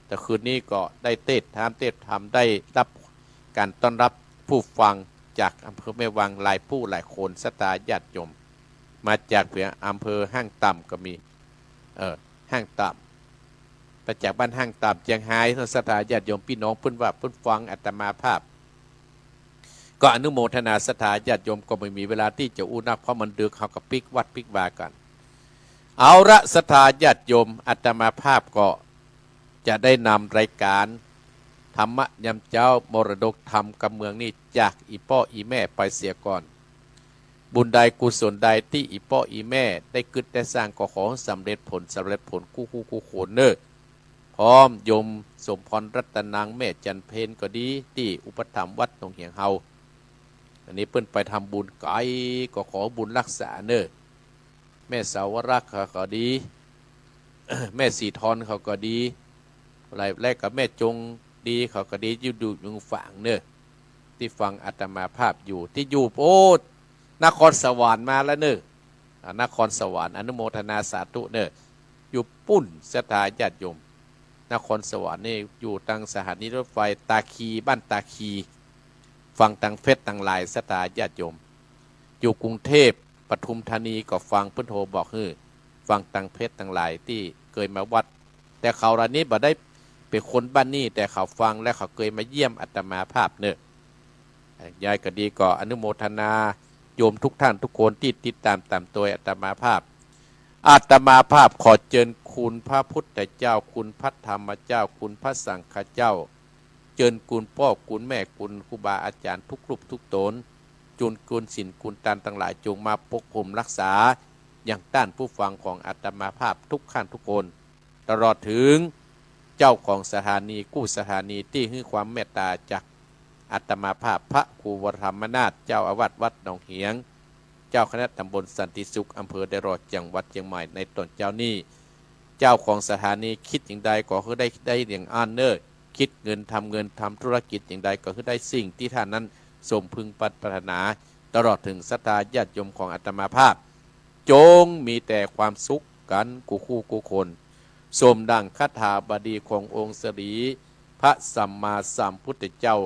ตะคืนนี้ก็ได้เตสน์ธรรม เตสน์ธรรม ได้รับก๋านต้อนรับผู้ฟังจากอำเภอแม่วางหลายผู้หลายคน ศรัทธาญาติโยม มาจากเปียงอำเภอห้างต่ำก็มี เอ่อ ห้างต่ำ มาจากบ้านห้างต่ำเจียงฮาย ศรัทธาญาติโยมปี้น้องเปิ้นว่าเปิ้นฟังอาตมาภาพ ก็อนุโมทนาศรัทธาญาติโยม ก็บ่มีเวลาตี้จะอู้นัก เพราะมันดึก เฮาก็ปิ๊กวัดปิ๊กวากั๋น เอาละ ศรัทธาญาติโยม อาตมาภาพก็จะได้นำรายก๋านธรรมะยามเจ๊า มรดกธรรมกำเมืองนี่ จากอี่ป้ออี่แม่ไปเสียก่อน บุญใดกุศลใดตี้อี่ป้ออี่แม่ได้กึ๊ดได้สร้าง ก็ขอสำเร็จผล สำเร็จผลกู้คู่กู้คนเน่อ พร้อมโยมสมภรณ์รัตนัง แม่จันเพ็ญก็ดี ตี้อุปถัมภ์วัดหนองเหียงเฮา อันนี้เปิ้นไปทำบุญไก๋ ก็ขอบุญรักษาเน่อ แม่สาวรักษ์เขาก็ดี แม่สีทอนเขาก็ดี และก็แม่จงดีเขาก็ดี อยู่ดูอยู่ฝางเน่อ ตี้ฟังอาตมาภาพอยู่ ตี้อยู่ โอ้ นครสวรรค์มาแล้วเน่อ อ่า นครสวรรค์ อนุโมทนาสาธุเน่อ อยู่ปู๊นศรัทธาญาติโยม นครสวรรค์นี่อยู่ตางสถานีรถไฟตาคี บ้านตาคี ฟังตางเฟซตังไลน์ศรัทธาญาติโยม อยู่กรุงเทพฯ ปทุมธานีก็ฟัง เปิ้นโทรบอกหื้อ ฟังตางเฟซตังไลน์ตี้เกยมาวัด แต่เขาเหล่านี้บ่ได้เป๋นคนบ้านนี้ แต่เขาฟังแล้วเขาเกยมาเยี่ยมอาตมาภาพเน่อ ยายก็ดีก็อนุโมทนาโยมทุกท่านทุกคนตี้ติดต๋ามต๋ามตวยอาตมาภาพ อาตมาภาพขอเจิญคุณพระพุทธเจ้า คุณพระธรรมเจ้า คุณพระสังฆเจ้า เจิญคุณป้อคุณแม่ คุณครูบาอาจ๋ารย์ทุกรูปทุกต๋น จุนคุณศีลคุณตานตังหลายจุ่งมาปกป้องรักษา ยังต้านผู้ฟังของอาตมาภาพทุกท่านทุกคน ตลอดเถิงเจ้าของสถานีกู้สถานีตี้หื้อความเมตต๋าจากอาตมาภาพ พระครูวรธรรมนาถ เจ้าอาวาสวัดหนองเหียง เจ้าคณะตำบลสันติสุข อำเภอแดหลอด จังหวัดเจียงใหม่ ในต๋อนเจ๊านี้ เจ้าของสถานีกึ๊ดอย่างใดก็หื้อได้ ได้อย่างอั้นเน่อ กึ๊ดเงินทำเงิน ทำธุรกิจอย่างใดก็หื้อได้สิ่งตี้ต้านนั้นสมพึงปรารถนา ตลอดเถิงศรัทธาญาติโยมของอาตมาภาพ จงมีแต่ความสุขกั๋นกู้คู่กู้คน สมดั่งคาถาบาลีขององค์สรีพระสัมมาสัมพุทธเจ้า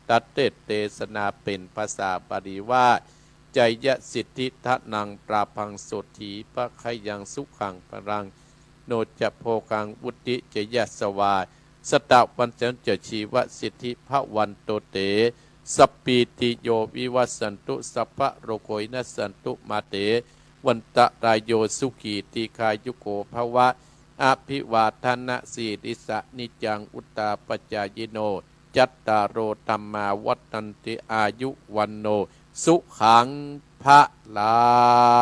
ตรัสเตสนาเป๋นภาษาบาลีว่า จยสิทธิธนัง ลาภัง โสตถี ภะคะยัง สุขัง พลัง โนจะ โภคัง วุตติ จะยะสวา สะตะวันตัง จะ ชีวสิทธิ ภะวันโต เต สัพพีติโย วิวัชชันตุ สัพพะโรโค วินัสสันตุ มา เต วันตะรายโย สุขี ตีฆายุโก ภะวะ อภิวาทะนะสีลิสสะ นิจจัง วุฑฒาปะจายิโน จัตตาโร ธัมมา วัฑฒันติ อายุ วัณโณ สุขัง พะลัง